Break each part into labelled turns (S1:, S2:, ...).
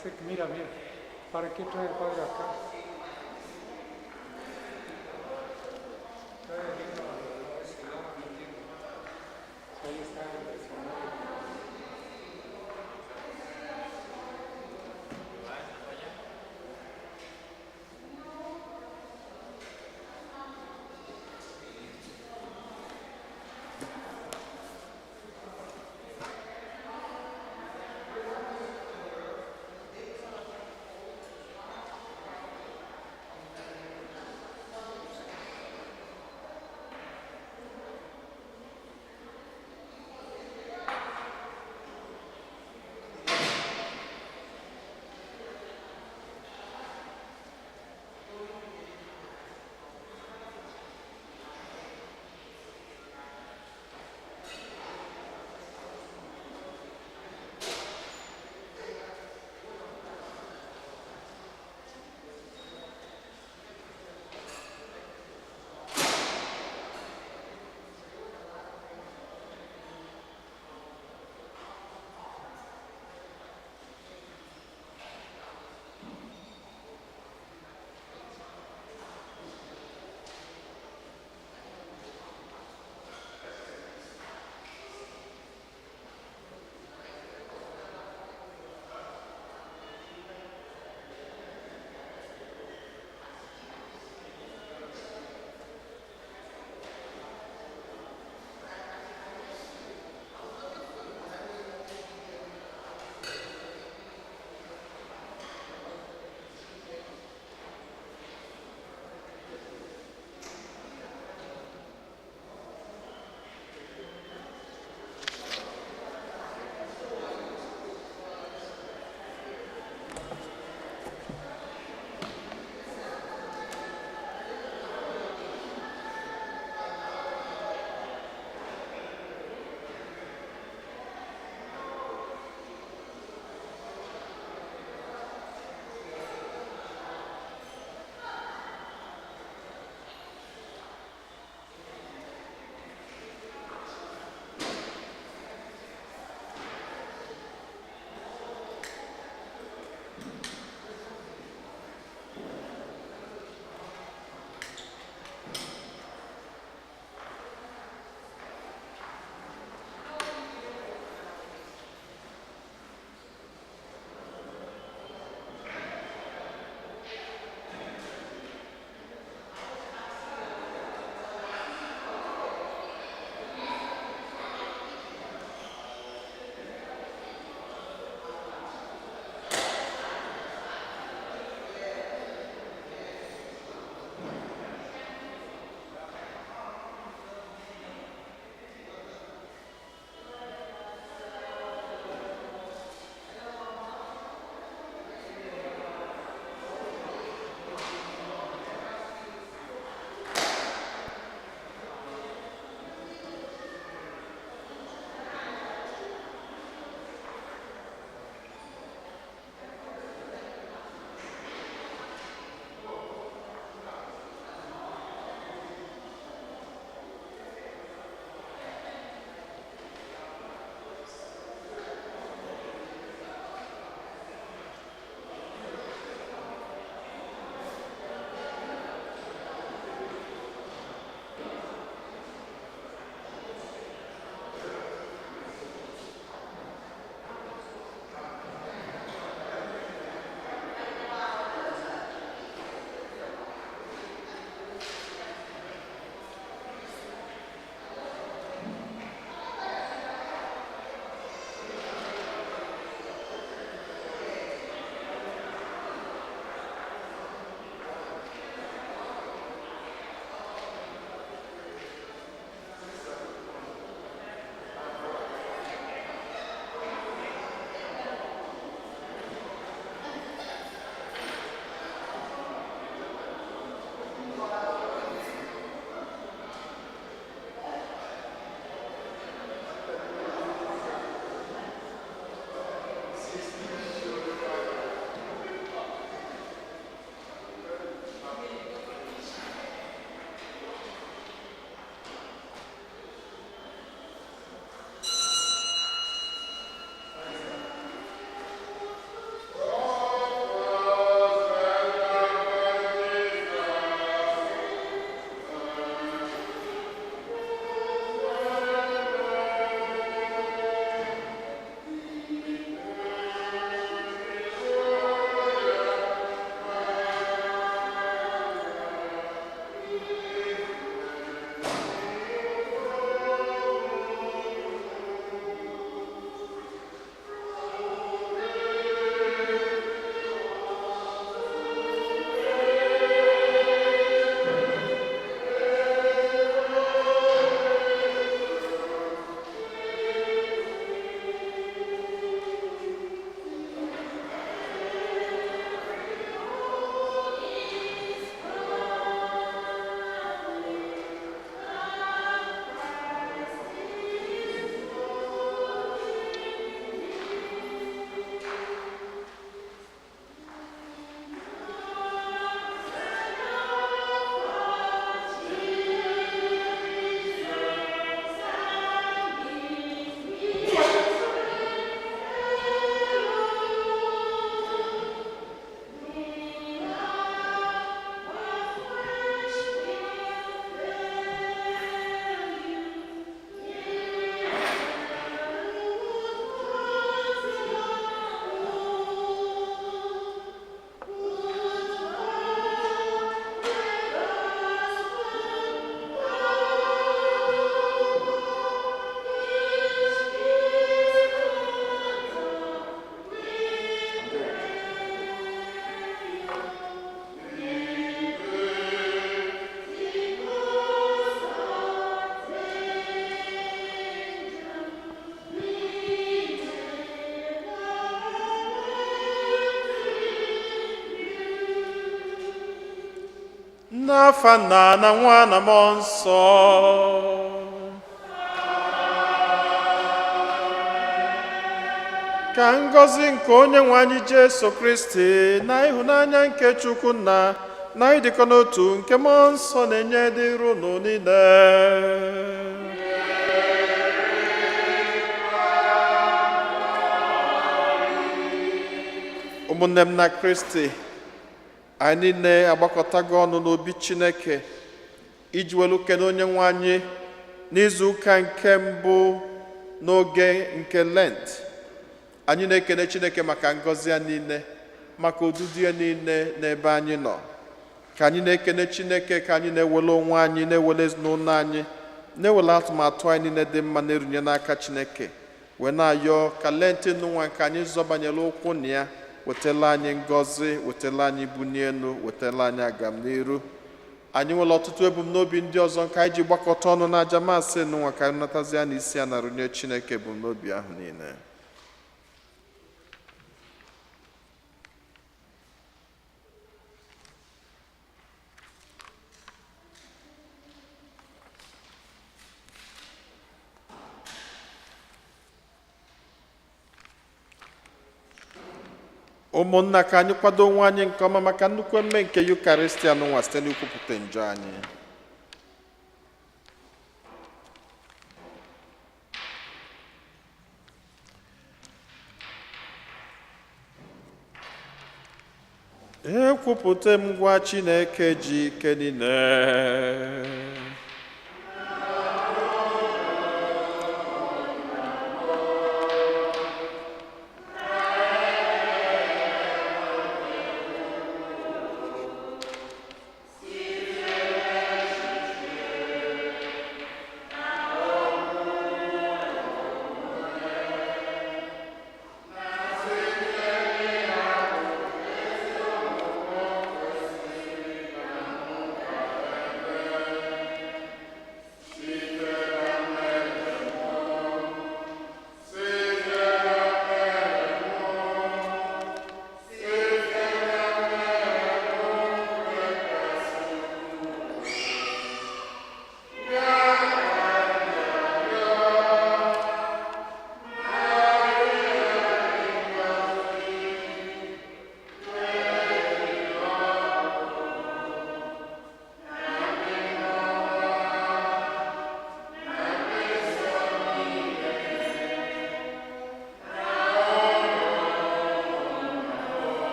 S1: Así que mira, mira, ¿para qué trae el padre acá? Trae el libro a ese lado, no entiendo. Si ahí está el escenario.
S2: N'afa Nna na Nwa na Mmụọ Nsọ. Ka ngọzi nke Onye nwe anyị Jesu Kristi na ịhụnanya nke Chukwu Nna na ịdịkọ n'otu nke Mmụọ Nsọ na-enye dịrị unu niile. Ụmụnne m na Kristi, anyị niile agbakọtago ọnụ n'obi Chineke iji welu kene Onye nwe anyị n'izu ụka nke mbụ n'oge nke Lent. Anyị na-ekene Chineke maka ngọzi ya niile, maka odudu ya niile n'ebe anyị nọ. Ka anyị na-ekene Chineke, ka anyị na-ewele onwe anyị, na-ewele ezinụlọ anyị, na-ewele atụmatụ anyị niile dị mma na-erunye n'aka Chineke, wee na-ayọ ka Lent nụnwa nke anyị zọbanyere ụkwụ na ya wetala anyị ngọzi, wetala anyị bunie elu, wetala anyị agamniru. Anyị nwere ọtụtụ ebumnobi ndị ọzọ nke anyị ji gbakọta ọnụ na aja masị nụnwa. Ka anyị natazi ya n'isi ya na runye Chineke ebumnobi ahụ niile. Ụmụnna, ka anyị kwado onwe anyị nke ọma maka nnukwu emume nke Yukaristia nụnwa site n'ikwupụta njọ anyị. Ekwupụta m gwa Chineke ji ike niile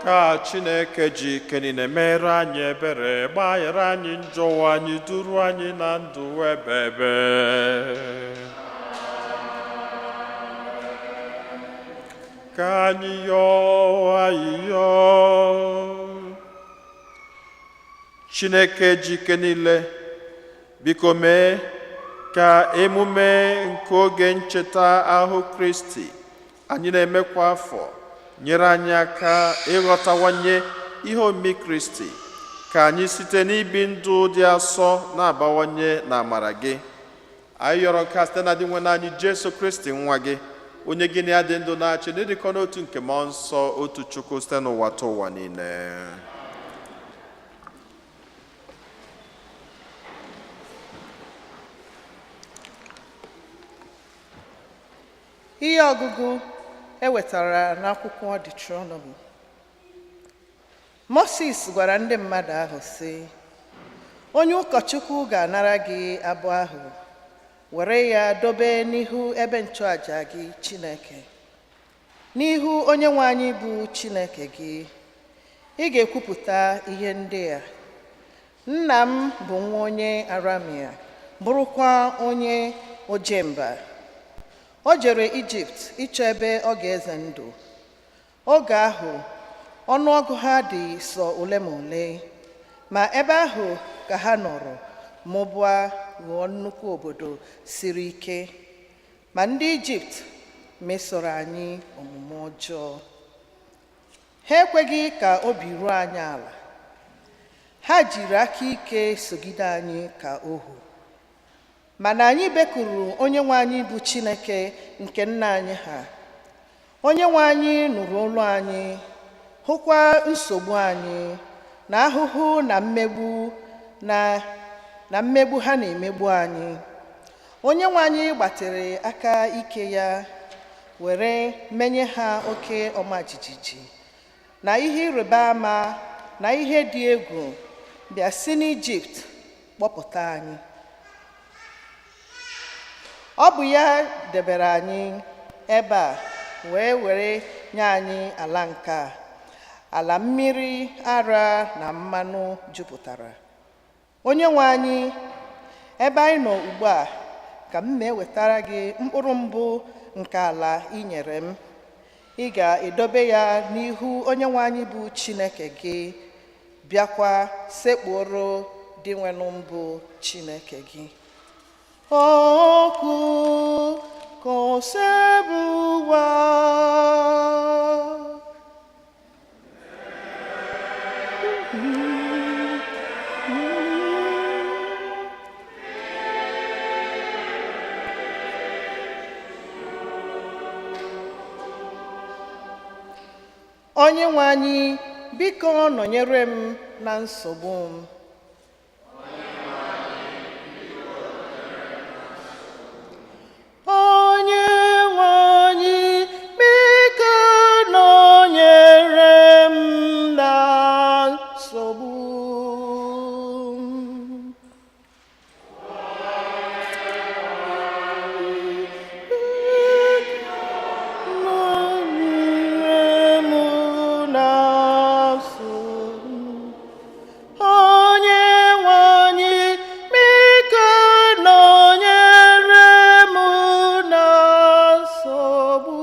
S2: ka Chineke ji ike niile mere anyị ebere, gbaghara anyị njọ anyị, duru anyị na ndụ ebebe. Ka anyị yọọ ayịyọ. Chineke ji ike niile, biko mee ka emume nke oge ncheta ahụ Kristi anyị na-eme kwa afọ nyere anyị aka ịghọtawanye ihe omimi Kristi, ka anyị site n'ibi ndụ dị asọ na-abawanye na amara gị. Anyị yọrọ nke a site na Dinwenụ anyị Jesu Kristi, nwa gị, onye gị na ya dị ndụ na-achị n'ịdịkọ n'otu nke Mmụọ Nsọ, otu Chukwu, site n'ụwa ta ụwa niile.
S3: Ihe ọgụgụ e wetara n'akwụkwọ Deuteronomy. Moses gwara ndị mmadụ ahụ sị, onye ụkọchukwu ga-anara gị abụ ahụ, were ya dobe n'ihu ebe nchụàjà gị Chineke, n'ihu Onye nwe anyị bụ Chineke gị. Ị ga-ekwupụta ihe ndị a: Nna m bụ nwa onye Aramia, bụrụkwa onye Ojemba. O jere Ijipt ịchọ ebe ọ ga-eze ndụ. Oge ahụ, ọnụọgụ ha dị sọ ole ma ole, ma ebe ahụ ka ha nọrọ mụbaa ghọọ nnukwu obodo siri ike. Ma ndị Ijipt mesoro anyị omume ọjọọ. Ha ekweghị ka obi ruo anyị ala. Ha jiri aka ike sogide anyị ka ohu. Mana anyị bekuru Onye nwe anyị bụ Chineke nke nna anyị ha. Onye nwe anyị nụrụ olu anyị, hụkwa nsogbu anyị na ahụhụ na mmegbu na mmegbu ha na-emegbu anyị. Onye nwe anyị gbatịrị aka ike ya were menye ha oke ọma jijiji na ihe ịrịba ama na ihe dị egwu, bịa si n'Ijipt kpọpụta anyị. Ọ bụ ya debere anyị ebe a wee were nye anyị ala nke a, ala mmiri ara na mmanụ jupụtara. Onye nwe anyị, ebe anyị nọ ugbu a ka m na-ewetara gị mkpụrụ mbụ nke ala ị nyere m. Ị ga-edobe ya n'ihu Onye nwe anyị bụ Chineke gị, bịakwa sekpuoro Dinwenụ mbụ Chineke gị. Okwu ka Osebụwa. Onye nwe anyị, biko nọnyere m na nsogbu m. Onye nwe anyị, biko nọnyere m na nsogbu m. Nọnyere m na nsogbu. Onye nwe anyị, biko nọnyere m na nsogbu.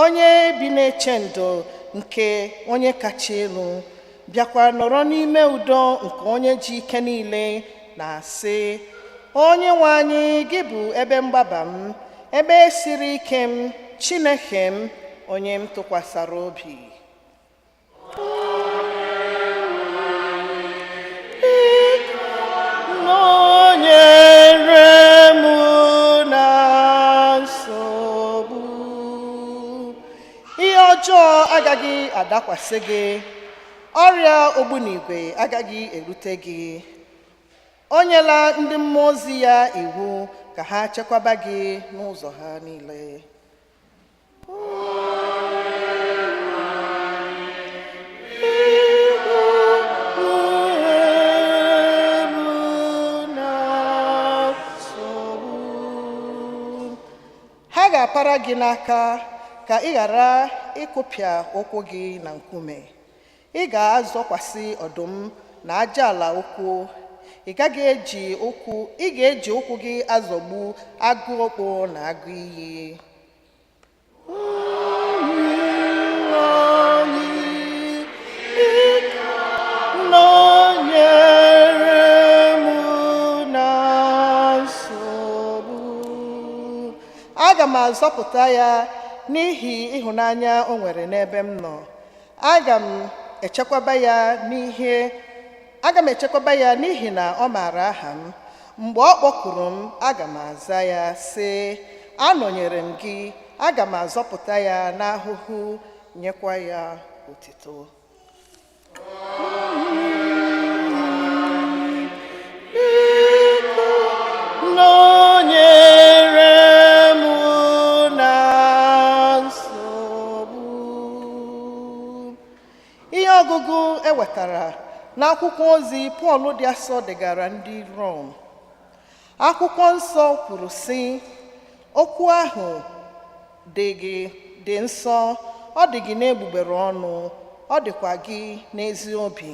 S3: Onye bi na-eche ndo nke onye kacha elu, bịakwa nọrọ n'ime udo nke onye ji ike niile, na-asị: Onye nwe anyị, gị bụ ebe mgbaba m, ebe siri ike m, Chineke m, onye m tụkwasara obi. Nọnyere m na nsogbu. Ihe ọjọọ agaghị adakwasị gị, ọrịa ogbunigwe agaghị erute gị. O nyela ndị mmụọ ozi ya iwu ka ha chekwaba gị n'ụzọ ha niile. Ha ga-apara gị n'aka ka ị ghara ịkụpịa ụkwụ gị na nkume. Ị ga-azọkwasị ọdụm na aja ala ụkwụ. Ị gaghị eji ụkwụ, ị ga-eji ụkwụ gị azọgbu agụ okpo na agụ iyi. Nọnyere m na nsogbu. Aga m azọpụta ya n'ihi ịhụnanya o nwere n'ebe m nọ. Aga m echekwaba ya n'ihe aga m echekwaba ya n'ihi na ọ maara aha m. Mgbe ọ kpọkuru m, aga m aza ya sị: anọnyere m gị, aga m azọpụta ya n'ahụhụ, nyekwa ya otito. Biko nọnyere m na nsogbu. Ihe ọgụgụ e wetara n'akwụkwọ ozi Pọl dị asọ degara ndị Rom. Akwụkwọ nsọ kwuru sị: okwu ahụ dị gị dị nsọ, ọ dị gị n'egbugbere ọnụ, ọ dịkwa gị n'ezi obi.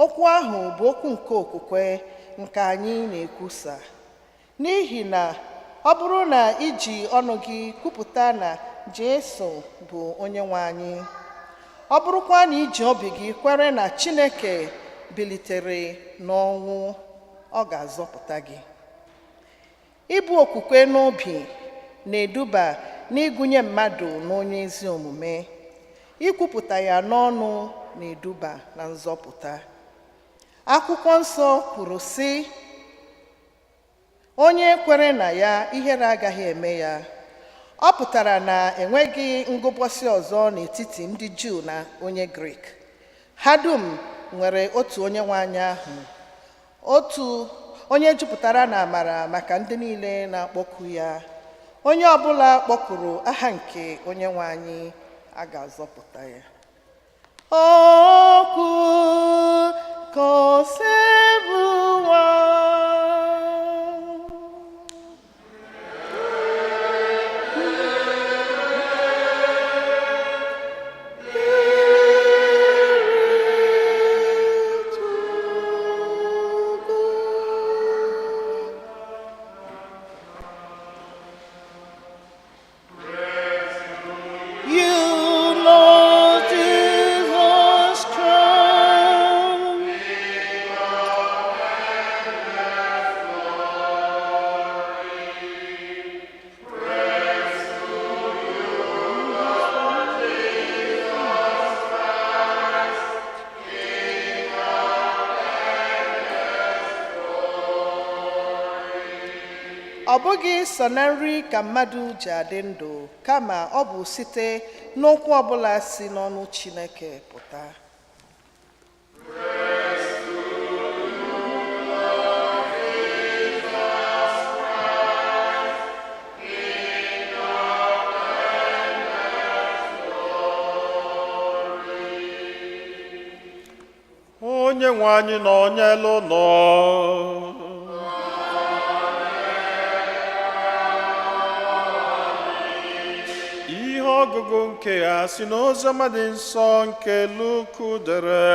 S3: Okwu ahụ bụ okwu nke okwukwe nke anyị na-ekwusa. N'ihi na ọ bụrụ na iji ọnụ gị kwupụta na Jesu bụ onye nwe anyị, ọ bụrụkwa na iji obi gị kwere na Chineke bilitere n'ọnwụ, ọ ga-azọpụta gị. Ibu okwukwe n'obi na-eduba n'ịgụnye mmadụ n'onye ezi omume. Ikwupụta ya n'ọnụ na-eduba na nzọpụta. Akwụkwọ nsọ kwuru sị, onye kwere na ya, ihere agaghị eme ya. Ọ pụtara na enweghị ngụbọsị ọzọ n'etiti ndị Juu na onye Grik. Ha dum nwere otu onye nwe anyị ahụ, otu onye jupụtara na amara maka ndị niile na-akpọku ya. Onye ọbụla kpọkuru aha nke onye nwe anyị, a ga-azọpụta ya. Okwu ka Osebụwa. You, Lord Jesus Christ. Ọ bụghị sọ na nri ka mmadụ ji adị ndụ, kama ọ bụ site n'okwu ọbụla si n'ọnụ Chineke pụta.
S2: Onye nwe anyị nọ n'elu nọ. Ihe ọgụgụ nke a si n'oziọma dị nsọ nke Luku dere.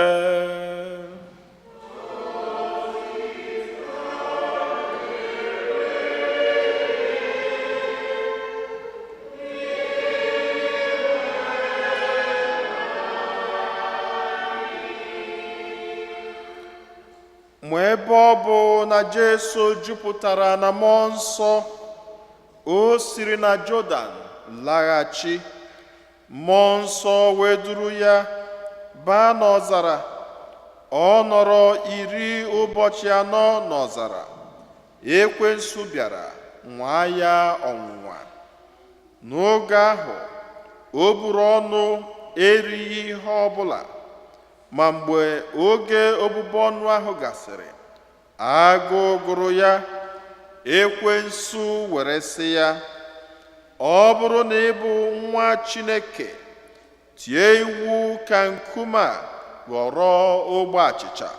S2: Ma ebe ọ bụ na Jesu jupụtara na mmụọ nsọ, o siri na Jọdan laghachi. Mmụọ nsọ wee duru ya baa n'ọzara. Ọ nọrọ 40 ụbọchị n'ọzara. Ekwensu bịara nwaa ya ọnwụnwa. N'oge ahụ, o buru ọnụ erighị ihe ọbụla. Ma mgbe oge obubu ọnụ ahụ gasịrị, agụụ gụrụ ya. Ekwensu were sị ya, ọ bụrụ na ị bụ nwa Chineke, tie iwu ka nkume a ghọrọ ogbe achịcha.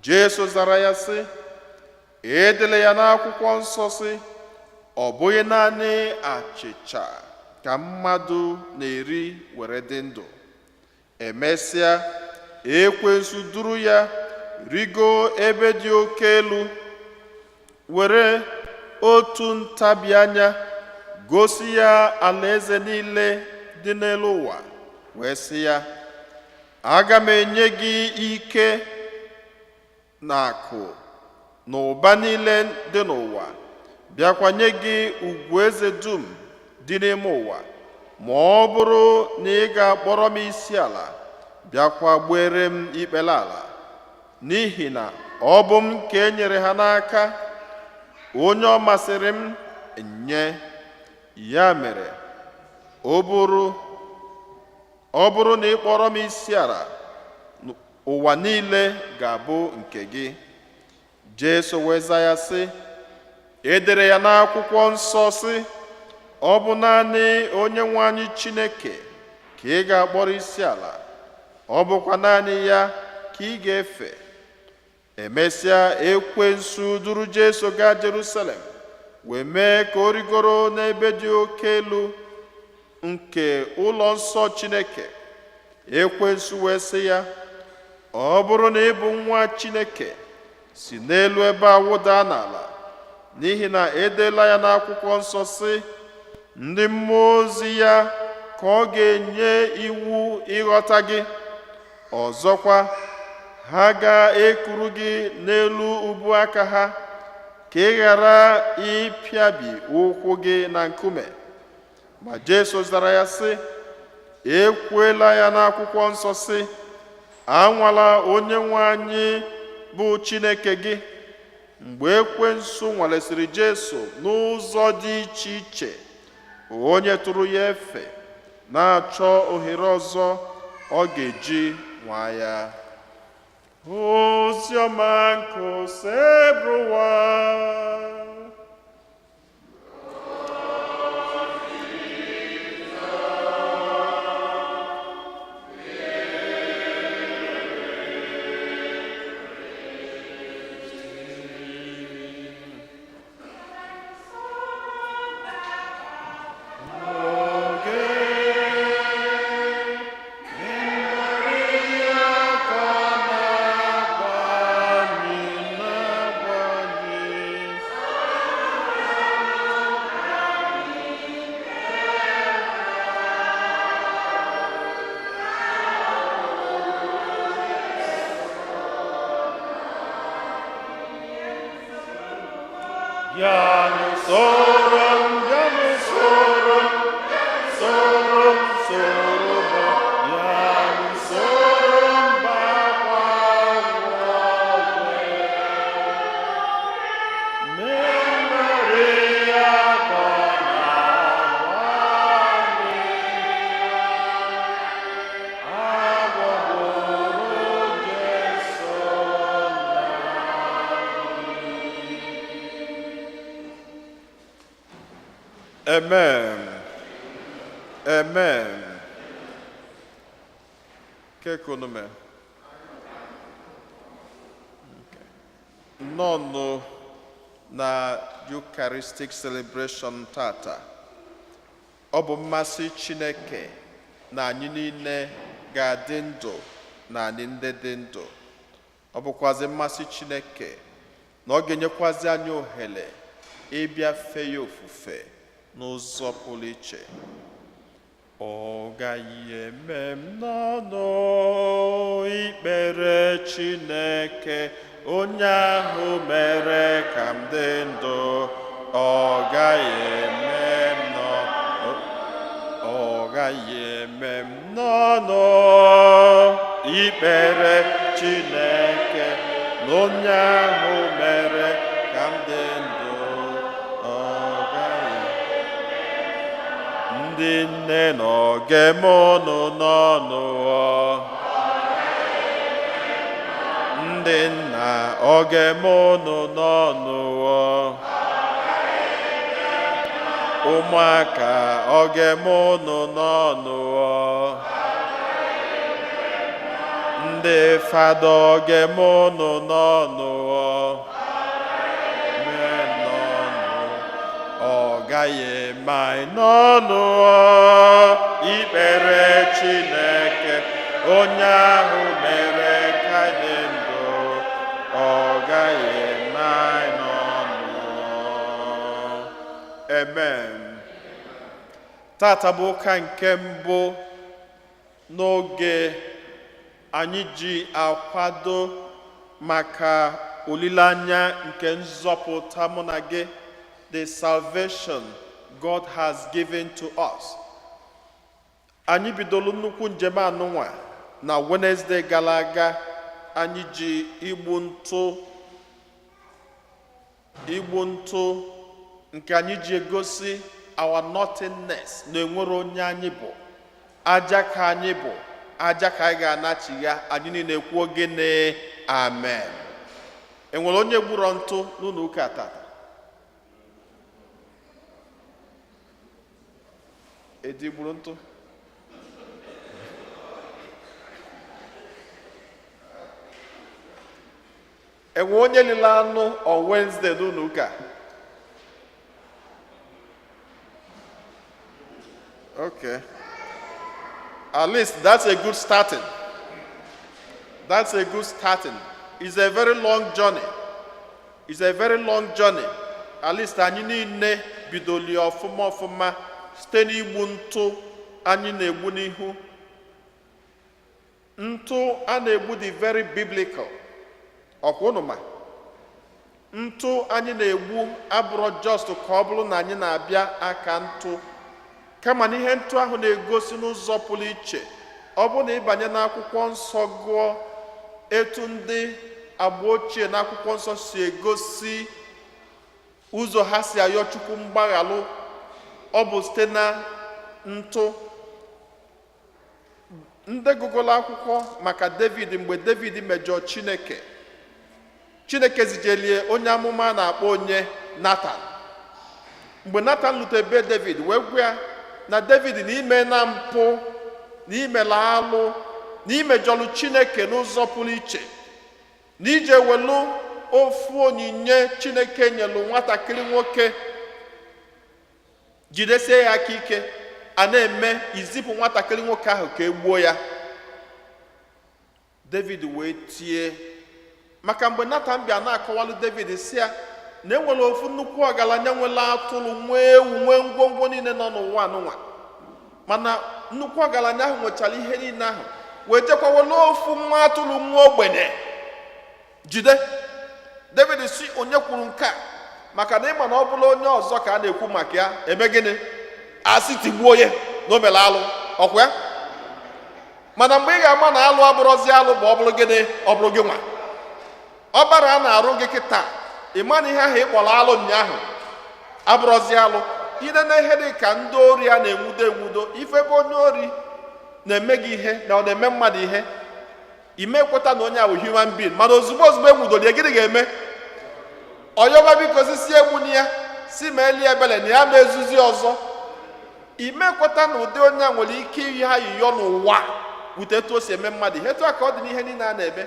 S2: Jesu zara ya sị, edela ya n'akwụkwọ nsọ sị, ọ bụghị naanị achịcha ka mmadụ na-eri were dị ndụ. Emesịa, ekwensu duru ya rigo ebe dị oke elu, were otu ntabi anya gosi ya alaeze niile dị n'elu ụwa, wee sị ya, aga m enye gị ike na akụ na ụba niile dị n'ụwa, bịakwa nye gị ugwu eze dum dị n'ime ụwa, ma ọ bụrụ na ị ga-akpọrọ m isi ala, bịakwa gbuere m ikpere ala, n'ihi na ọ bụ m ka e nyere ha n'aka, onye ọ masịrị m nye. Ya mere, ọ bụrụ na ị kpọrọ m isi ala, ụwa niile ga-abụ nke gị. Jesu wee zaa ya sị, edere ya n'akwụkwọ nsọ sị, ọ bụ naanị onye nwe anyị Chineke ka ị ga-akpọrọ isi ala, ọ bụkwa naanị ya ka ị ga-efe. Emesịa, ekwensu duru Jesu gaa Jerusalem, wee mee ka o rigoro n'ebe dị oke elu nke ụlọ nsọ Chineke. Ekwensu wee sị ya, ọ bụrụ na ị bụ nwa Chineke, si n'elu ebe a wụda n'ala, n'ihi na edela ya n'akwụkwọ nsọ sị, ndị mmụọ ozi ya ka ọ ga-enye iwu ịghọta gị. Ọzọkwa, ha ga-ekuru gị n'elu ubu aka ha, ka ị ghara ịpịabi ụkwụ gị na nkume. Ma Jesu zara ya sị, Ekwela ya n'akwụkwọ nsọ sị, anwala onye nwe anyị bụ Chineke gị. Mgbe ekwensu nwalesịrị Jesu n'ụzọ dị iche iche, onye tụrụ ya efe na-achọ ohere ọzọ ọ ga-eji nwaa ya. Oziọma nke Osebụrụwa. Bịanụ soro m, bịanụ soro m, soro m, soro m, bịanụ soro m bakwa ụgwọ. Nne Maria ka ọ na-agba anyị, agwọ gburu Jesu. Amen. Amen. Kekunume. Nnọọ na Eucharistic celebration tata. Ọ bụ mmasị Chineke na anyị niile ga-adị ndụ na anyị ndị dị ndụ. Ọ bụkwazị mmasị Chineke na ọ ga-enyekwazị anyị ohere ịbịa fee ya ofufe n'ụzọ pụrụ iche. Ọ gaghị eme m n'ọnụ ikpere Chineke, onye ahụ mere ka m dị ndụ. Ọ gaghị eme m n'ọnụ, ọ gaghị eme m n'ọnụ ikpere Chineke, na onye ahụ mere ka m dị ndụ. Ọ gaghị. Ndị nne n'oge m unu n'ọnụ ọ. Ndị nna oge m unu n'ọnụ ọ. Ụmụaka oge m unu n'ọnụ ọ. Ndị fada oge m unu n'ọnụ ọ. Mee n'ọnụ. Ọ gaghị eme anyị n'ọnụ ọ, ikpere Chineke, onye ahụ mere ka anyị dị ndụ. Ọ gaghị eme anyị n'ọnụ. Amen. Tata bụ ụka nke mbụ n'oge anyị ji akwado maka olileanya nke nzọpụta mụ na gị, the salvation God has given to us. Anyị bidoro nnukwu njem anụnwa na Wednesday gara aga. Anyị ji igbu ntụ nke anyị ji egosi our nothingness, na enwere onye anyị bụ, aja ka anyị bụ, aja ka anyị ga-anachigha. Anyị niile kwuo gịnị? Amen. Enwere onye gburu ntụ n'ụlọ ụka tata? Edi gburu ntụ? Enwe onye lile anụ on Wednesday n'ụlọ ụka? Okay, at least that's a good starting. That's a good starting. It's a very long journey. It's a very long journey. At least anyị niile bidoli ọfụma ọfụma site n'igbu ntụ anyị na-egbu n'ihu. Ntụ a na-egbu dị very biblical. Ọkwa unu ma ntụ anyị na-egbu abụrụ just ka ọ bụrụ na anyị na-abịa aka ntụ. Kama na ihe ntụ ahụ na-egosi n'ụzọ pụrụ iche, ọ bụrụ na ịbanye n'Akwụkwọ Nsọ gụọ etu ndị agba ochie n'Akwụkwọ Nsọ si egosi ụzọ ha si ayọ Chukwu mgbaghalụ, ọ bụ site na ntụ. Ndị gụgụlụ akwụkwọ maka David, mgbe David mejọọ Chineke, Chineke zijelie onye amụma a na-akpọ onye Nathan. Mgbe Nathan lutere be David wee gwa ya na David na ime na mpụ, na imela alụ, na imejọlụ Chineke n'ụzọ pụrụ iche, na ije welu ofu onyinye Chineke nyelu nwatakịrị nwoke jidesie ya aka ike, a na-eme izipụ nwatakịrị nwoke ahụ ka e gbuo ya. David wee tie, maka mgbe Nathan bịa na-akọwalụ David si ya na enwere ofu nnukwu ọgaranya nwere atụrụ, nwee ewu, nwee ngwongwo niile nọ n'ụwa anụnwa, mana nnukwu ọgaranya ahụ nwechara ihe niile ahụ wee jekwawelu ofu nwa atụrụ nwa ogbenye jide. David si, "Onye kwuru nke a?" Maka na ịma na ọ bụla onye ọzọ ka a na-ekwu maka ya, eme gịnị? Asị tigbuo ya na o mere alụ ọkwa ya. Mana mgbe ị ga-ama na alụ abụrụzi alụ bụ ọ bụrụ gịnị? Ọ bụrụ gị nwa ọbara a na-arụ gị kịta, ịma na ihe ahụ ị kpọrọ alụ ụnyaahụ abụrụzi alụ. Ine na ihe dị ka ndị ori a na-enwudo enwudo, ife ebe onye ori na-eme gị ihe na ọ na-eme mmadụ ihe, ime ekweta na onye a bụ human being. Mana ozugbo ozugbo enwudoro ya, gịnị ga-eme? Ọyọba, biko, sisi egbu ya, si ma eli ebele na ya ma ezuzi ọzọ. Ime ekweta na ụdị onye a nwere ike iyi ayịyọ n'ụwa wute etu o si eme mmadụ ihe. Etu a ka ọ dị n'ihe niile a na-eme.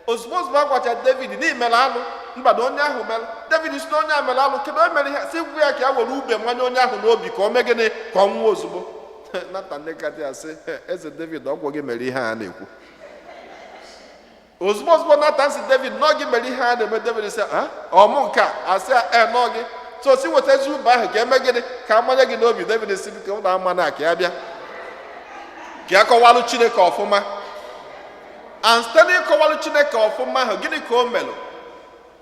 S2: Ozugbo ozugbo a gwacha David na imere alụ, mba, na onye ahụ mere, David si na onye a mere alụ, kedu o mere ihe? Si gwa ya ka ya were ube mmanya onye ahụ n'obi ka o mee gịnị? Ka ọ nwụọ ozugbo. Nathan nekati asị, "Eze David, ọgwụ gị mere ihe a na-ekwu." Ozugbo ozugbo Nathan si David nọọ gị mere ihe a na-eme, David sị, "Ọmụ nke a?" Asị ya, "E, nọọ gị." So si wetazi ube ahụ ka eme gịnị? Ka amanye gị n'obi. David si, "Biko, ụlọ ama na ka ya bịa ka ya kọwalụ Chineke ọfụma." And site n'ịkọwalụ Chineke ọfụma ahụ, gịnị ka o melụ?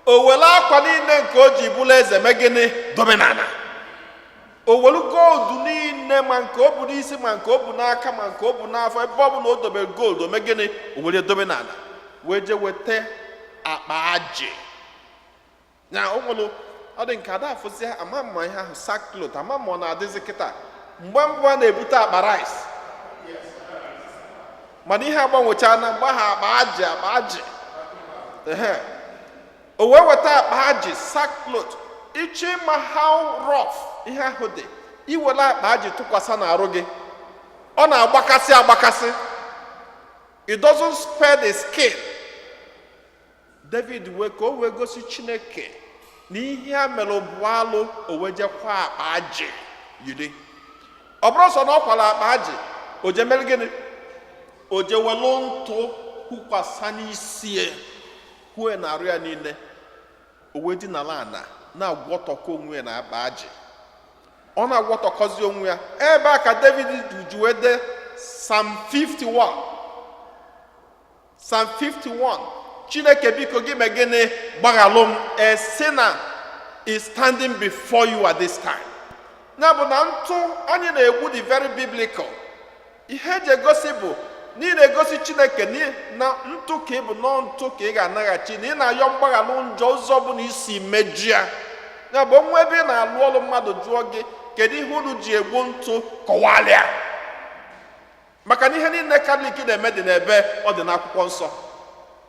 S2: O were akwa niile nke o ji bụrụ eze mee gịnị? Dobe n'ala. O welu gold niile, ma nke o bu n'isi, ma nke o bu n'aka, ma nke o bu n'afọ, ebe ọ bụ na o dobere gold, o mee gịnị? O were dobe n'ala, wee jee weta akpa ajị na o nwere ọ dị nke ada afụzi. Ama mma ihe ahụ, sackcloth, ama ma ọ na-adịzi kịta. Mgbe mbụ a na-ebute akpa rice, mana ihe agbanwechaa na mgbe ahụ akpa ajị, akpa ajị. Ehe. O wee weta akpa ajị, sackcloth. Ịchọ ịma how rough ihe ahụ dị, iwere akpa ajị tụkwasị n'arụ gị, ọ na-agbakasị agbakasị. It doesn't spare the skin. David wee ka o wee gosi Chineke na ihe a mere bụ alụ, o wee jekwa akpa ajị yiri. Ọ bụrụ sọ na ọ kwara akpa ajị, o je mere gịnị? O je welu ntụ kwukwasa n'isi ya, kwue na arụ ya niile. O wee dinala ana na-agwọtọkọ onwe ya na akpa ajị. Ọ na-agwọtọkọzi onwe ya. Ebe a ka David ji wee dee Psalm 51. Psalm 51, "Chineke, biko, gị mee gịnị? Gbaghalụ m. A sinner is standing before you at this time." Ya bụ na ntụ anyị na-egbu dị very biblical. Ihe eji egosi bụ na ị na-egosi Chineke na ntụ ka ị bụ, nọ ntụ ka ị ga-anaghachi, na ị na-ayọ mgbaghalụ njọ ụzọ bụ na isi meju ya. Ya bụ onwe ebe ị na-alụ ọrụ, mmadụ jụọ gị, "Kedu ihe unu ji egbu ntụ?" Kọwalịa, maka na ihe niile Katọlik na-eme dị n'ebe ọ dị n'Akwụkwọ Nsọ.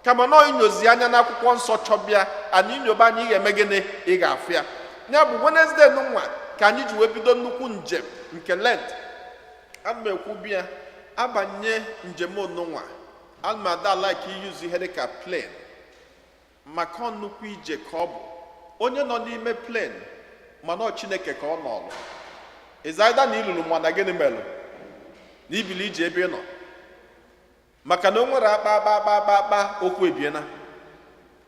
S2: Kama na inyozi anya n'Akwụkwọ Nsọ chọbịa ana inyoba anya, ị ga-eme gịnị? Ị ga-afụ ya. Ya bụ Wednesday nwa ka anyị ji wee bido nnukwu njem nke Lent. Ana m ekwu bịa abanye njem onunwa, ana m ada like iyuzu ihe dịka plane, maka ọ nnukwu ije ka ọ bụ. Onye nọ n'ime plane, mana ọ Chineke ka ọ nọlụ ịzaida na ilulu, mana gịnị melụ na ibili ije ebe ị nọ? Maka na o nwere akpa akpa akpa akpa akpa okwu ebiena.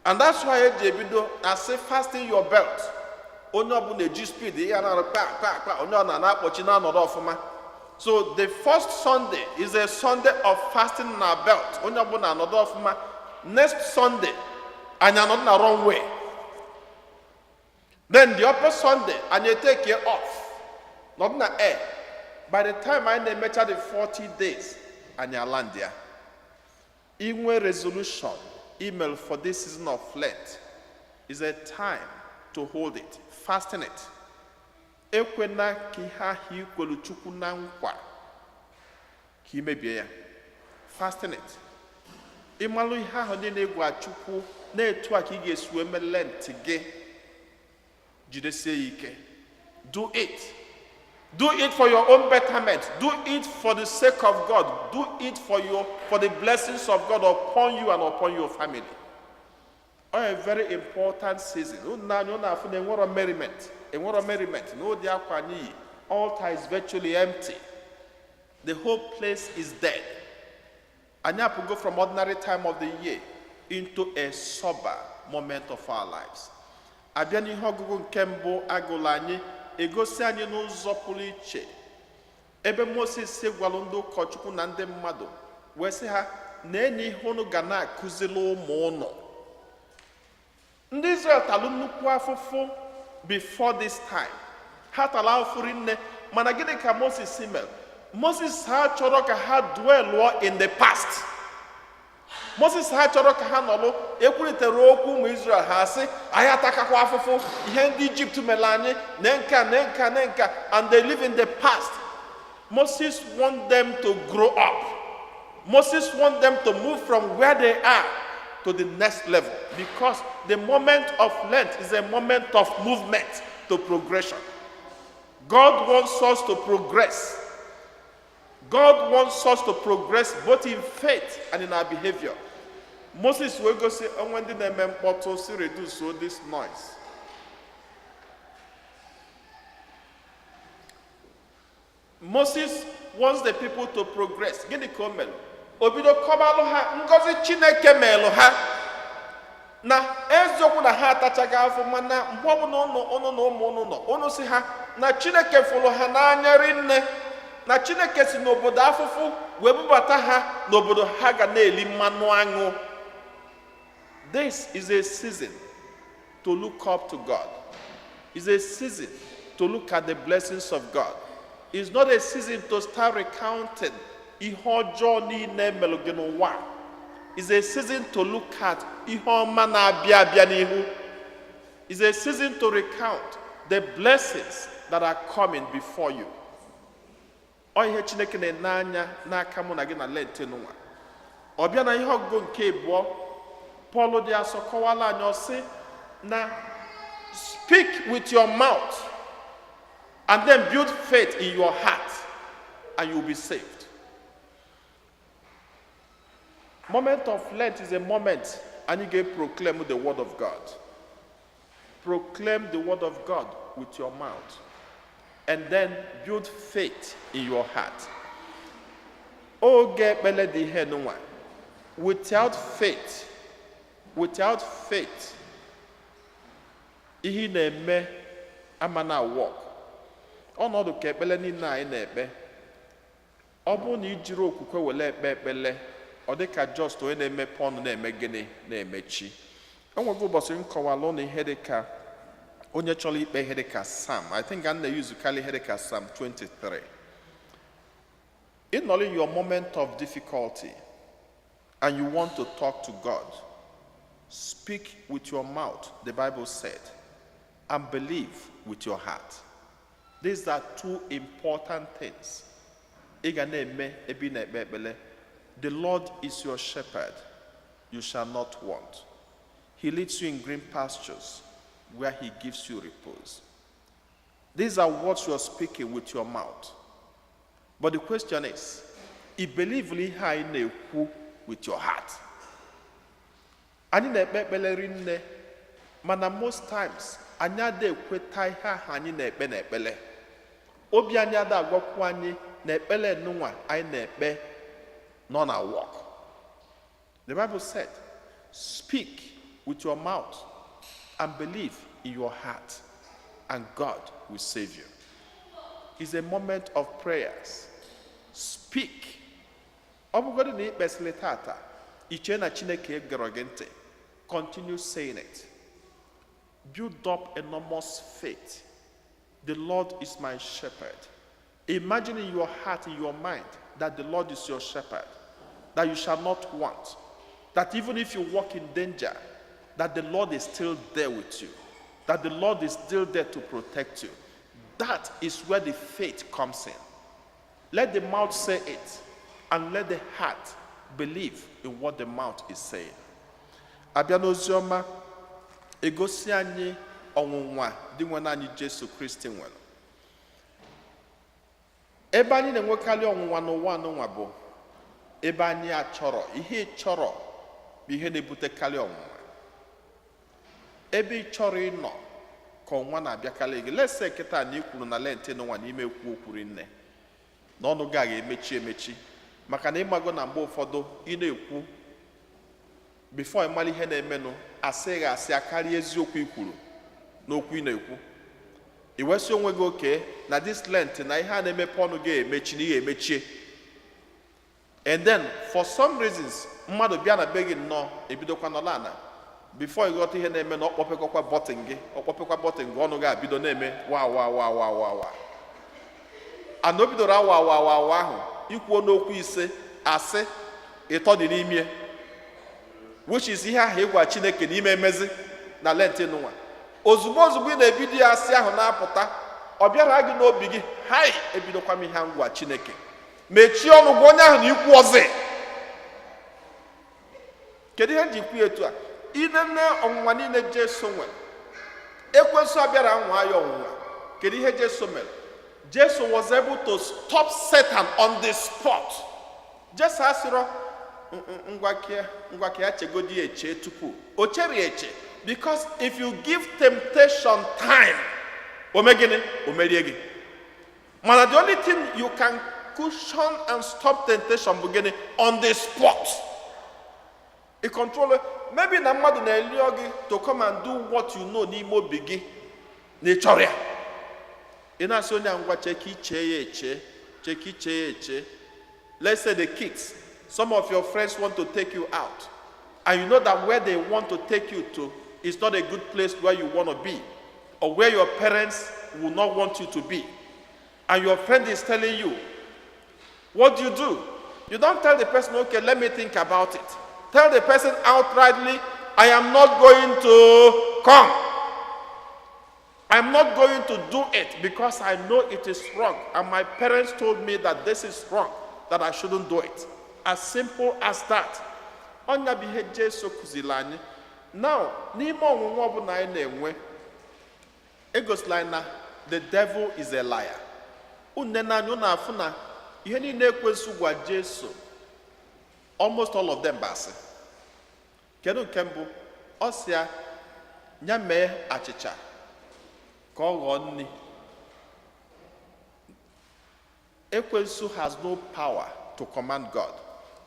S2: And that's why eji ebido asị, "Fasten your belt." Onye ọbụla eji speed ya na-arụ kpa kpa kpa, onye ọ na-akpọchi na-anọrọ ọfụma. So the first Sunday is a Sunday of fasting na belt. Onye ọbụla anọdụ ọfụma. Next Sunday, anyị anọdụ na runway. Then the upper Sunday, anyị take off, nọdụ na air. By the time anyị na-emecha the 40 days, anyị aland ya. Inwe resolution email for this season of Lent is a time to hold it, fasten it. Ekwena ka ihe ahụ ikwelu Chukwu na nkwa ka imebie ya. Fasten it. Ịmalụ ihe ahụ niile ịgwa Chukwu na-etu a ka ị ga-esi wee mee Lent gị, jidesie ya ike. Do it. Do it for your own betterment. Do it for the sake of God. Do it for the blessings of God upon you and upon your family. Ọ a very important season. Unu anya unu afụ na enwero merriment. Enwero merriment. N'ụdị akwa anyị yi. Altar is virtually empty. The whole place is dead. Anyị apụgo from ordinary time of the year into a sober moment of our lives. Abịa n'ihe ọgụgụ nke mbụ agụlụ anyị, egosi anyị n'ụzọ pụrụ iche ebe Moses gwalụ ndị ụkọchukwu na ndị mmadụ wee sị ha na enyi ihe unu ga na-akụzili ụmụ ụnụ. Ndị Israel talụ nnukwu afụfụ before this time. Ha tara afụfụ rinne, mana gịnị ka Moses mere? Moses ha chọrọ ka ha dwellụọ in the past. Moses ha chọrọ ka ha nọlụ ekwulitere okwu ụmụ Israel, ha sị, "Anyị atakakwa afụfụ ihe ndị Ijipt mere anyị na nka na nka na nka," and they live in the past. Moses want them to grow up. Moses want them to move from where they are to the next level, because the moment of Lent is a moment of movement to progression. God wants us to progress. God wants us to progress both in faith and in our behavior. Moses wee gosi onwe ndị na-eme mkpọtụ si reduce this noise. Moses wants the people to progress. Gịnị ka o mere? O bido kọbalụ ha ngọzi Chineke melụ ha, na eziokwu na ha atachaghị afọ, mana mgbe ọbụla ụnụ ụnụ na ụmụ ụnụ nọ, ụnụ si ha na Chineke fụrụ ha n'anya rinne, na Chineke si n'obodo afụfụ wee bubata ha n'obodo ha ga na-eli mmanụ aṅụ. This is a season to look up to God. It's a season to look at the blessings of God. It's not a season to start recounting ihe ọjọọ niile melụ gị n'ụwa. It's a season to look at ihe ọma na-abịa abịa n'ihu. It's a season to recount the blessings that are coming before you. Ọ ihe Chineke na-ene anya n'aka mụ na gị na Lent nwa. Ọ bịa na ihe ọgụgụ nke abụọ, Pọl dị asọ kọwala anyị, ọ sị na speak with your mouth and then build faith in your heart and you will be saved. Moment of Lent is a moment and you get proclaim the word of God. Proclaim the word of God with your mouth and then build faith in your heart. Oge ekpele dị ihe nụnwa. Without faith, without faith, ihe ị na-eme ama na work. Ọnọdụ ka ekpele niile anyị na-ekpe, ọ bụrụ na i jiri okwukwe were ekpe ekpele, ọ dị ka just onye na-emepe ọnụ na-eme gịnị, na-emechi. Enwego ụbọchị m kọwara ụnụ ihe dị ka onye chọrọ ikpe ihe dị ka Psalm. I think a na-eyuzukarị ihe dị ka Psalm 23. Ịnọrọ in your moment of difficulty and you want to talk to God, speak with your mouth, the Bible said, and believe with your heart. These are two important things ị ga na-eme ebe ị na-ekpe ekpele. The Lord is your shepherd, you shall not want. He leads you in green pastures where he gives you repose. These are words you are speaking with your mouth, but the question is, ị believe ihe anyị na-ekwu with your heart? Anyị na-ekpe ekpele rinne, mana most times anyị ada ekweta ihe ahụ anyị na-ekpe n'ekpele. Obi anyị ada agwakwu anyị na ekpele nụnwa anyị na-ekpe nọ na work. The Bible said, speak with your mouth and believe in your heart, and God will save you. It's a moment of prayers. Speak. Ọ bụgodị na ikpesịrị tata, iche na Chineke gere gị ntị, continue saying it. Build up enormous faith. The Lord is my shepherd. Imagine in your heart, in your mind, that the Lord is your shepherd, that you shall not want, that even if you walk in danger, that the Lord is still there with you, that the Lord is still there to protect you. That is where the faith comes in. Let the mouth say it, and let the heart believe in what the mouth is saying. Abịa n'oziọma, egosi anyị ọnwụnwa dị nwe anyị Jesu Kristi nwere. Ebe anyị na-enwekarị ọnwụnwa n'ụwa anụnwa bụ ebe anyị achọrọ ihe ị chọrọ bụ ihe na-ebutekarị ọnwụnwa. Ebe ị chọrọ ịnọ ka ọnwa na-abịakarị gị. Lese kịta na ị kwuru na Lent nwa n'ime ekwu okwu rinne na ọnụ gị a ga-emechi emechi, maka na ịmago na mgbe ụfọdụ ị na-ekwu, before ịmara ihe na-emenụ, asị gị asị akarịa eziokwu i kwuru n'okwu ị na-ekwu. I wesị onwe gị oke na this Lent na ihe a na-emepe ọnụ gị emechi na ihe emechie, and then for some reasons mmadụ bịa na be gị nnọọ, ebidokwa nọla ana, before ị ghọta ihe na-eme na ọkpọpekọkwa button gị, ọkpọpekwa button gị, ọnụ gị abido na-eme wa wa wa wa wa wa, and o bidoro awa awa awa awa ahụ, ikwuo n'okwu ise, asị ịtọ dị n'ime, which is ihe ahụ ịgwa Chineke n'ime emezi na Lent nụnwa. Ozugbo ozugbo ị na-ebido ya, asị ahụ na-apụta, ọ bịara gị n'obi gị, "Hai, ebidokwa m ihe a ngwa Chineke." Mechie ọnụ, gwa onye ahụ na ikwu ọzọ. Kedu ihe m ji kwu etu a? Inene ọnwụnwa niile Jesu nwere, ekwensu abịara nwa ya ọnwụnwa, kedu ihe Jesu mere? Jesu was able to stop Satan on the spot. Jesu asịrọ ngwa ka ya chegodi ya eche tupu o chere ya eche, because if you give temptation time, o mee gịnị? O merie gị. Mana the only thing you can cushion and stop temptation bụ gịnị? On the spot ị control. Maybe na mmadụ na-elio gị to come and do what you know n'ime obi gị na ị chọrọ ya, ị na-asị onye a, "Ngwa, chee ka ichee ya eche, chee ka ichee ya eche." Let's say the kids, some of your friends want to take you out, and you know that where they want to take you to is not a good place where you want to be or where your parents will not want you to be, and your friend is telling you, what do you do? You don't tell the person, "Okay, let me think about it." Tell the person outrightly, "I am not going to come. I'm not going to do it because I know it is wrong. And my parents told me that this is wrong, that I shouldn't do it." As simple as that. Ọnya bụ ihe Jesu kụziri anyị. Now, n'ime ọnwụnwa ọbụla anyị na-enwe, egosila anyị na the devil is a liar. Unu n'anya, unu afụ na ihe niile ekwensu gwa Jesu, almost all of them bụ asị. Kedu nke mbụ? Ọ sị ya ya mee achịcha ka ọ ghọọ nri. Ekwensu has no power to command God.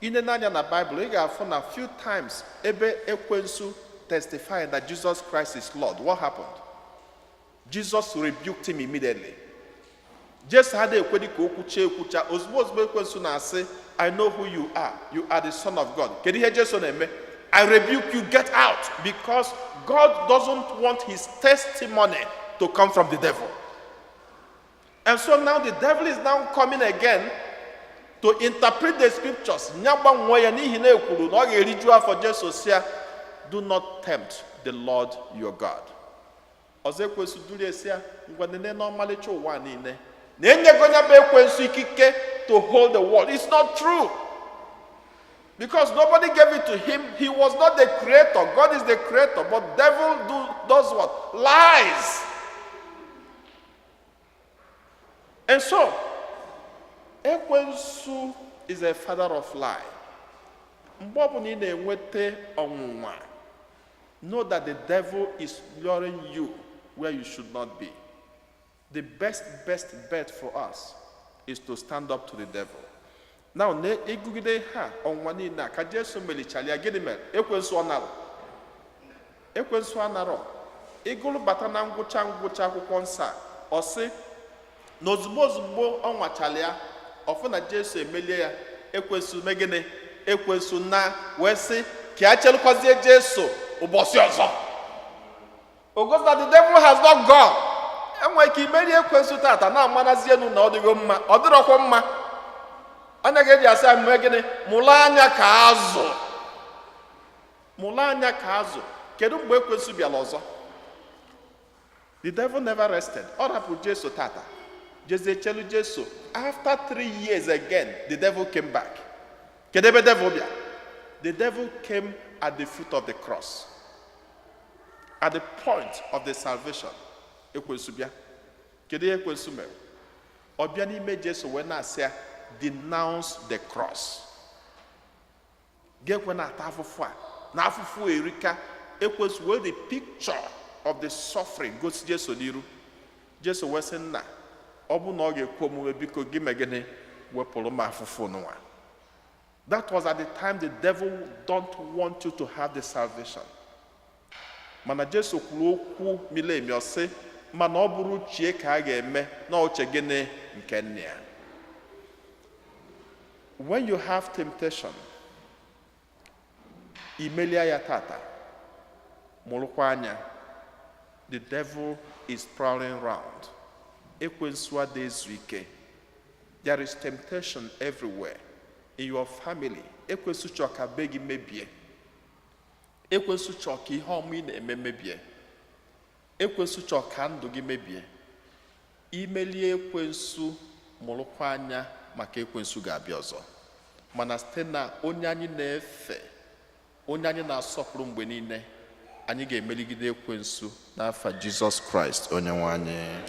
S2: Ine n'anya na Bible, ị ga-afụ na few times ebe ekwensu testifying that Jesus Christ is Lord, what happened? Jesus rebuked him immediately. Jesu adịghị ekwedi ka o kwuchie ekwucha. Ozugbo ozugbo ekwensu na-asị, "I know who you are. You are the Son of God." Kedu ihe Jesu na-eme? "I rebuke you, get out," because God doesn't want his testimony to come from the devil. And so now the devil is now coming again to interpret the scriptures. Nya gbanwee ya n'ihi na ekwuru na ọ ga-eriju afọ. Jesu si ya, "Do not tempt the Lord your God." Ọzọ, ekwensu duru esi ya, "Ngwa, nene n'ọmalịcha ụwa niile na enyego ya bụ ekwensu ikike to hold the world." It's not true, because nobody gave it to him. He was not the creator. God is the creator. But devil does what? Lies. And so ekwensu is a father of lie. Mgbe ọbụla ị na-enweta ọnwụnwa, know that the devil is luring you where you should not be. The best best bet for us is to stand up to the devil. Now, na ịgụgide ha ọnwụnwa niile a ka Jesu melichara ya, gịnị mere? Ekwensu ọ nara? Ekwensu anarọ. Ịgụrụ bata na ngwụcha ngwụcha akwụkwọ nsọ a, ọ sị na ozugbo ozugbo ọ nwachara ya, ọfụ na Jesu emelie ya, ekwensu mee gịnị? Ekwensu na wee sị ka ya chelụkwazie Jesu ụbọchị ọzọ. O gosi that the devil has not gone. Enwere ike imeri ekwensu tata na-amanazi elu na ọ dịgo mma, ọ dịrọkwa mma. Anya ga-eji asị anyị mee gịnị? Mụrụ anya ka azụ, mụrụ anya ka azụ. Kedu mgbe ekwensu bịara ọzọ? The devil never rested. Ọ rapụrụ Jesu tata, jezie chelu Jesu. After 3 years again, the devil came back. Kedu ebe devil bịa? The devil came at the foot of the cross, at the point of the salvation. Ekwensu bịa. Kedu ihe ekwensu mere? Ọ bịa n'ime Jesu wee na-asị ya, "Denounce the cross." Ga-ekwe na-ata afụfụ a na afụfụ erika. Ekwensu wee the picture of the suffering gosi Jesu n'iru. Jesu wee sị, "Nna, ọ bụ na ọ ga-ekwe omume, biko gị mee gịnị? Wepụrụ m afụfụ n'ụwa." That was at the time the devil don't want you to have the salvation. Mana Jesu kwuru okwu miri emi. Ọ sị, mana ọ bụrụ uchie ka a ga-eme na uche gịnị? Nke nna ya. When you have temptation, imelia ya tata, mụrụkwa anya. The devil is prowling round. Ekwensu ada ezu ike. There is temptation everywhere in your family. Ekwensu chọọ ka be gị mebie. Ekwensu chọọ ka ihe ọma ị na-eme mebie. Ekwensu chọọ ka ndụ gị mebie. Imelie ekwensu, mụrụkwa anya, maka ekwensu ga-abịa ọzọ. Mana site na onye anyị na-efe, onye anyị na-asọpụrụ mgbe niile, anyị ga-emeligide ekwensu n'afa Jizọs Kraịst onye nwe anyị.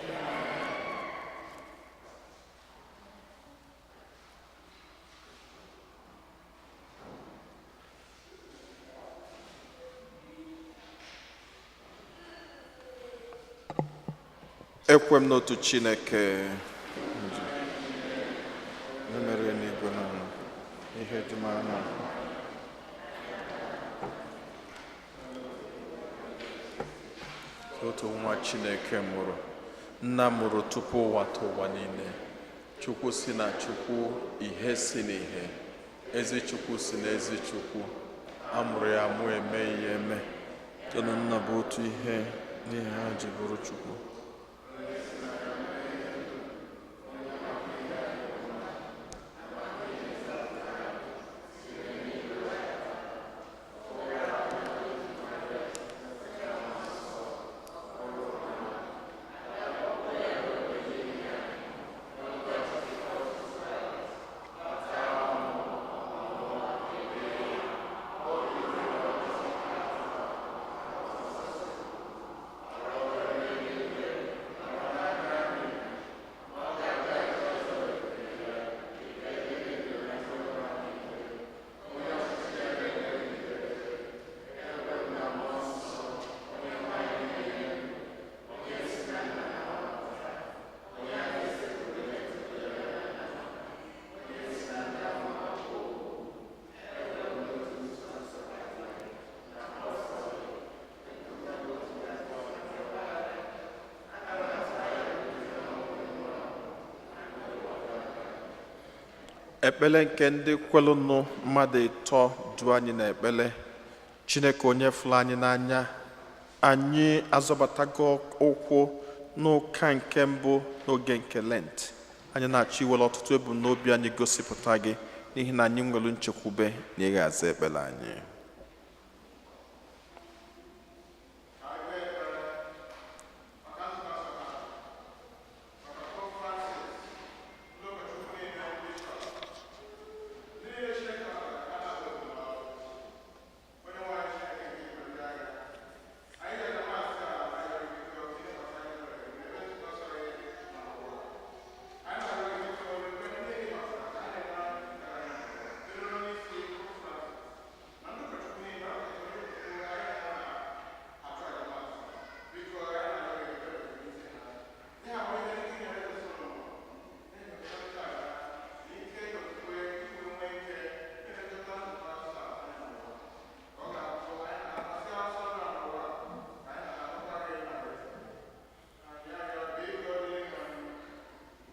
S2: Ekwe m n'otu Chineke onye mere n'igwe na ala, ihe dị m anya, otu nwa Chineke mụrụ, nna mụrụ tupu ụwa tụ ụwa niile, Chukwu si na Chukwu, ihe si n'ihe, ezi Chukwu si na ezi Chukwu, a mụrụ ya amụ, eme ihe eme, ya na nna bụ otu ihe n'ihe ha ji bụrụ Chukwu. Ekpele nke ndị kwelụnụ mmadụ ịtọ du anyị n'ekpele. Chineke onye fụrụ anyị n'anya, anyị azọbatago ụkwụ n'ụka nke mbụ n'oge nke Lent. Anyị na-achọ iwere ọtụtụ ebumnobi anyị gosipụta gị, n'ihi na anyị nwere nchekwube na ị ga-aza ekpere anyị.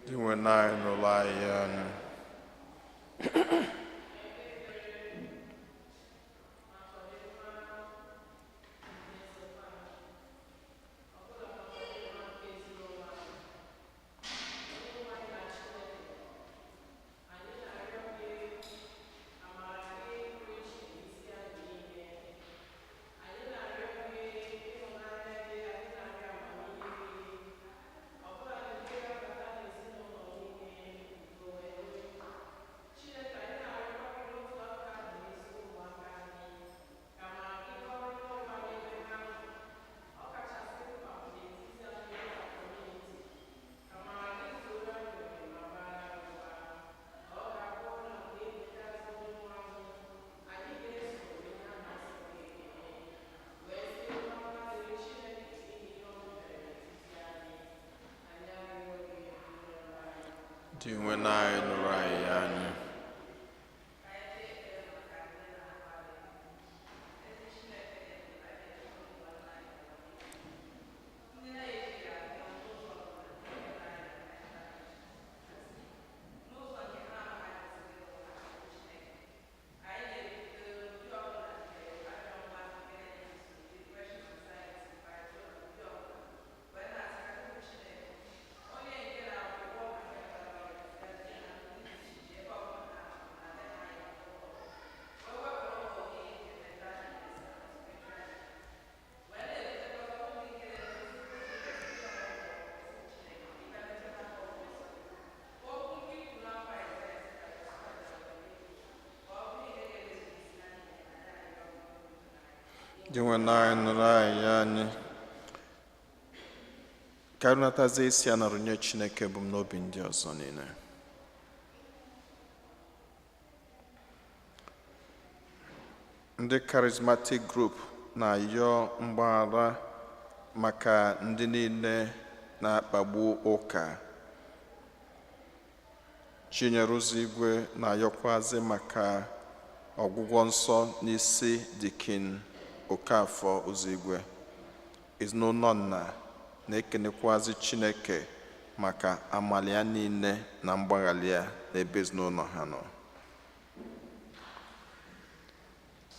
S2: Dị nwe anyị n'ụlọ anyị anyị. Dị nwe na anyị nụrụ anyị ya anyị. Dị nwe na anyị nụrụ anyị ya anyị. Ka anyị natazie isi a nọrọ nye Chineke ebumnobi ndị ọzọ niile. Ndị Charismatic Group na-ayọ mgbaghara maka ndị niile na-akpagbu ụka. Chinyere ụzọ igwe na-ayọkwazị maka ọgwụgwọ nsọ n'isi Dikin Okafọ ụzọ igwe. Ezinụlọ nna na-ekenekwazị Chineke maka amali ya niile na mgbaghara ya n'ebe ezinụlọ ha nọ.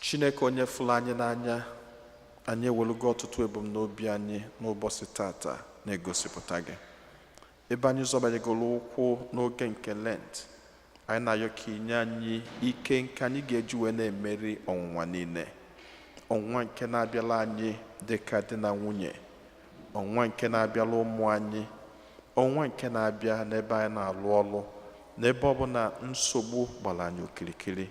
S2: Chineke onye fụrụ anyị n'anya, anyị ewelugo ọtụtụ ebumnobi anyị n'ụbọchị tata na-egosipụta gị. Ebe anyị zọbanyegoro ụkwụ n'oge nke Lent, anyị na-ayọ ka inye anyị ike nke anyị ga-eji wee na-emeri ọnwụnwa niile. Ọnwụnwa nke na-abịala anyị dị ka di na nwunye, ọnwụnwa nke na-abịala ụmụ anyị, ọnwụnwa nke na-abịa n'ebe anyị na-alụ ọlụ, n'ebe ọbụla nsogbu gbara anyị okirikiri.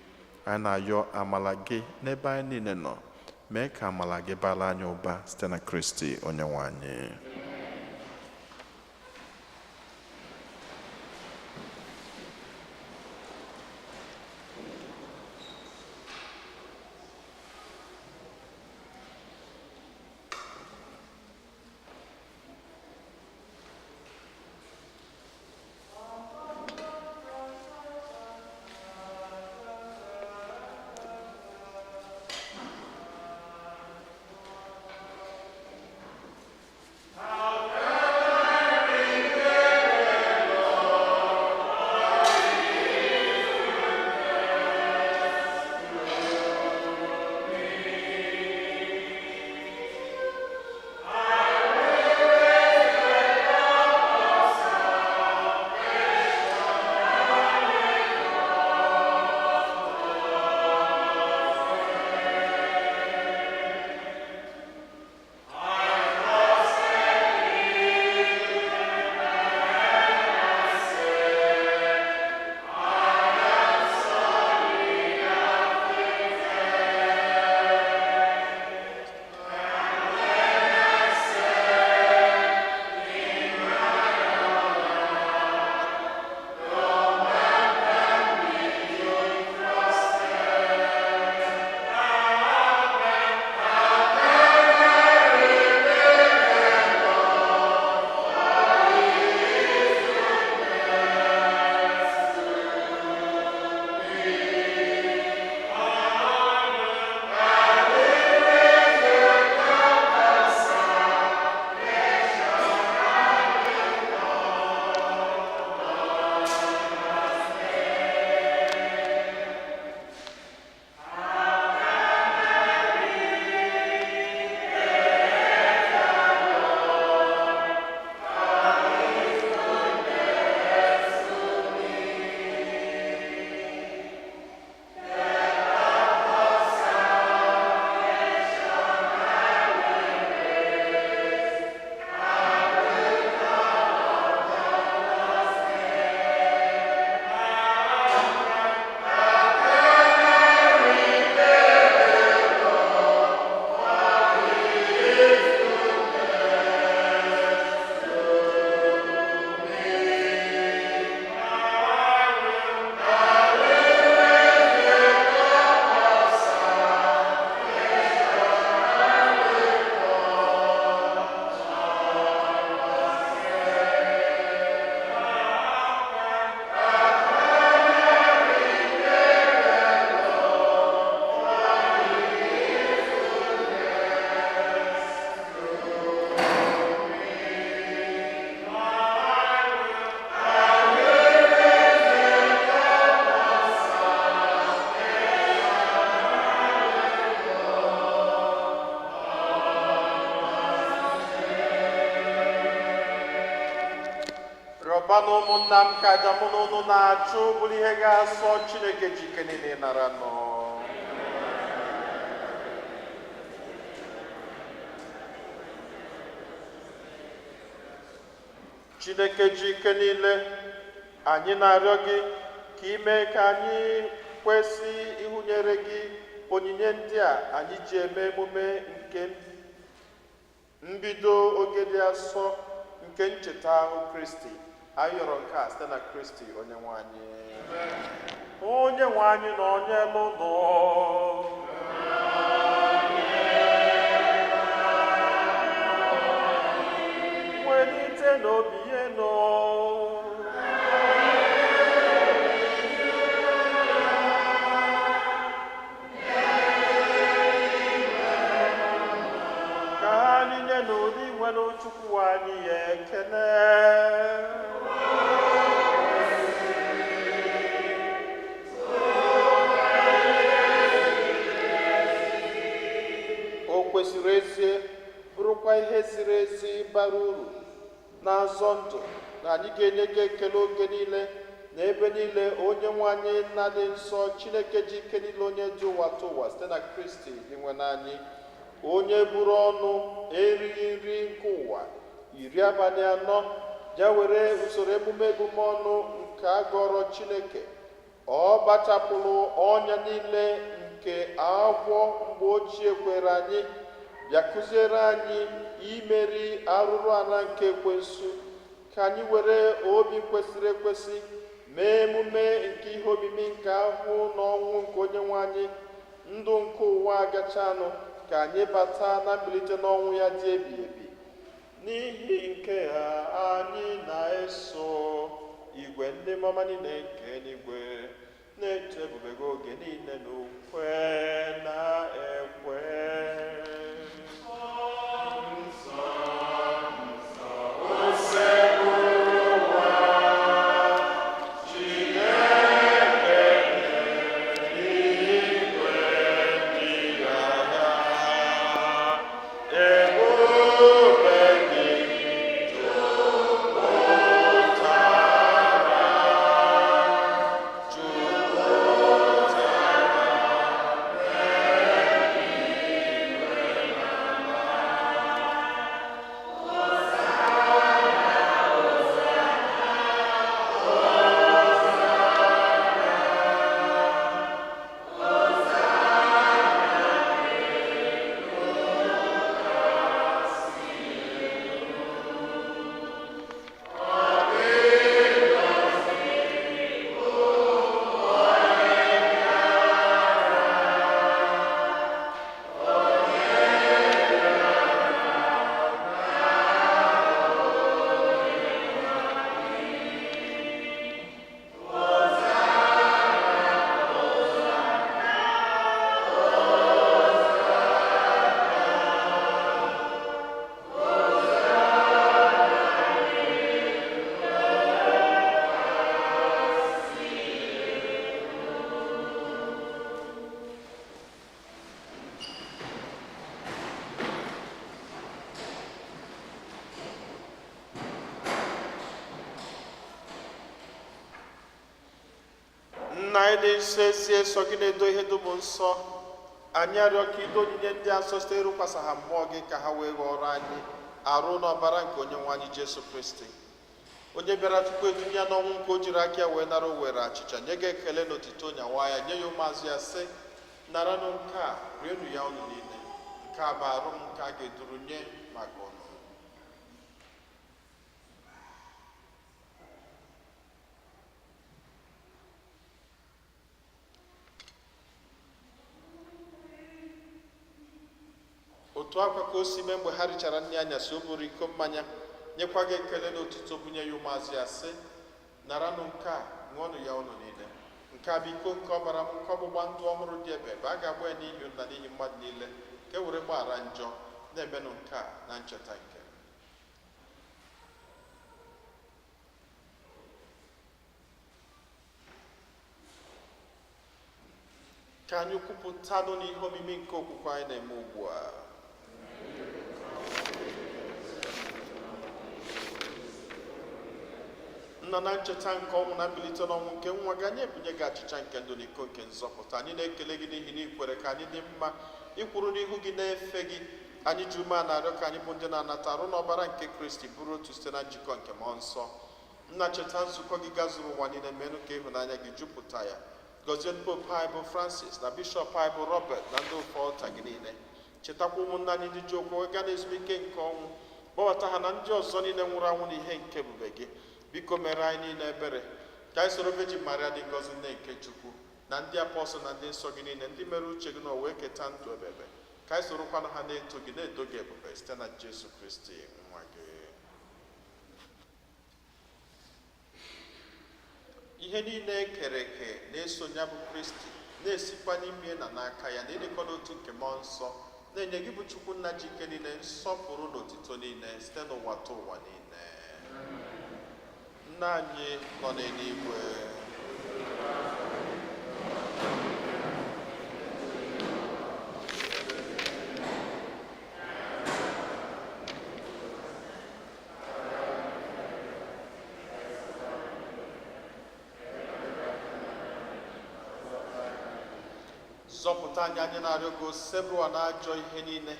S2: Anyị na-ayọ amala gị n'ebe anyị niile nọ. Mee ka amala gị bara anyị ụba site na Kristi onyenwe anyị.
S4: Amen.
S2: Yọbanụ ụmụnna m ka aja mụ na unu na-achụ bụrụ ihe ga-asọ Chineke ji ike niile nara nọ. Chineke ji ike niile, anyị na-arịọ gị ka ị mee ka anyị kwesị ịhụnyere gị onyinye ndị a anyị ji eme emume nke mbido oge dị asọ nke ncheta ahụ Kristi. Anyị yọrọ nke a site na Kristi onye nwe anyị. Onye nwe anyị na onye lụnụ. Welite n'obi ya nọ. Ka anyị nye n'ụdị nwere Chukwu anyị ya ekele. O kwesịrị ezie, bụrụkwa ihe ziri ezi, bara uru na-azọ ndụ, na anyị ga-enye gị ekele oge niile na ebe niile, onye nwe anyị, nna dị nsọ, Chineke ji ike niile, onye dị ụwa tụ ụwa, site na Kristi inwe n'anyị, onye buru ọnụ erighị nri nke ụwa 40 abalị, bịa were usoro emume ebumọnụ nke agọrọ Chineke. Ọ kpachapụrụ ọnya niile nke agwọ mgbe ochie kwere anyị, bịa kụziere anyị imeri arụrụ ala nke ekwensu, ka anyị were obi kwesịrị ekwesị mee emume nke ihe omimi nke ahụhụ na ọnwụ nke onye nwe anyị, ndụ nke ụwa agachanụ, ka anyị bata na mbilite n'ọnwụ ya dị ebighị ebi. N'ihi nke ha, anyị na-eso igwe ndị mama niile nke eluigwe na-eto ebube gị oge niile n'ukwe na ekwe. Ebube gị jupụtara, jupụtara. Nna anyị dị nsọ, ezie sọ gị na-edo ihe dum nsọ. Anyị arịọ ka ido onyinye ndị a nsọ site ịrụkwasa ha mmụọ gị, ka ha wee ghọrọ anyị arụ na ọbara nke onye nwe anyị Jesu Kristi, onye bịara tupu edunye ya n'ọnwụ nke o jiri aka ya wee nara. O were achịcha, nye gị ekele na otito, nyawa ya, nye ya ụmụazụ ya, sị: "Naranụ nke a, rienụ ya unu niile. Nke a bụ arụ m nke a ga-eduru nye maka unu." Otu akwa ka o si mee mgbe ha richara nri anyasị, o buru iko mmanya, nyekwa gị ekele na otito, bunye ya ụmụazụ ya, sị: "Naranụ nke a, ṅụọnụ ya unu niile. Nke a bụ iko nke ọbara m nke ọgbụgba ndụ ọhụrụ dị ebe ebe a ga-agba ya n'ihi unu na n'ihi mmadụ niile, ka e were gbaghara njọ. Na-emenụ nke a na ncheta nke m." Ka anyị kwupụtanụ n'ihe omimi nke okwukwe anyị na-eme ugbu a. Nna. Nna, na ncheta nke ọnwụ na mbilite n'ọnwụ nke nwa gị, anyị ebunye gị achịcha nke ndụ na iko nke nzọpụta. Anyị na-ekele gị n'ihi na ị kwere ka anyị dị mma ịkwụrụ n'ihu gị na-efe gị. Anyị ji ume a na-arịọ ka anyị bụ ndị na-anata arụ n'ọbara nke Kristi bụrụ otu site na njikọ nke mmụọ nsọ. Nna, cheta nzukọ gị gazuru ụwa niile, menụ ka ịhụnanya gị jupụta ya. Gọzie Pope anyị bụ Francis na Bishọp anyị bụ Robert na ndị ofe ọlta gị niile. Chetakwa ụmụnna anyị ndị ji okwu gaa n'ezumike nke ọnwụ, kpọbata ha na ndị ọzọ niile nwụrụ anwụ n'ihe nke ebube gị. Biko mere anyị niile ebere, ka anyị soro Virgin Maria dị ngọzi, nne nke Chukwu, na ndị apọstụl na ndị nsọ gị niile, ndị mere uche gị na wee keta ndụ ebebe, ka anyị sorokwana ha na-eto gị, na-edo gị ebube, site na Jesu Kristi nwa gị. Ihe niile e kere eke na-eso ya bụ Kristi, na-esikwa n'ime na n'aka ya, na ịdịkọ n'otu nke mmụọ nsọ, na-enye gị bụ Chukwu nna ji ike niile nsọpụrụ na otito niile site n'ụwa ta ụwa niile. Nna anyị nọ n'eluigwe, zọpụta anyị, anyị na-arịọ gị, osebụwa na ajọ ihe niile.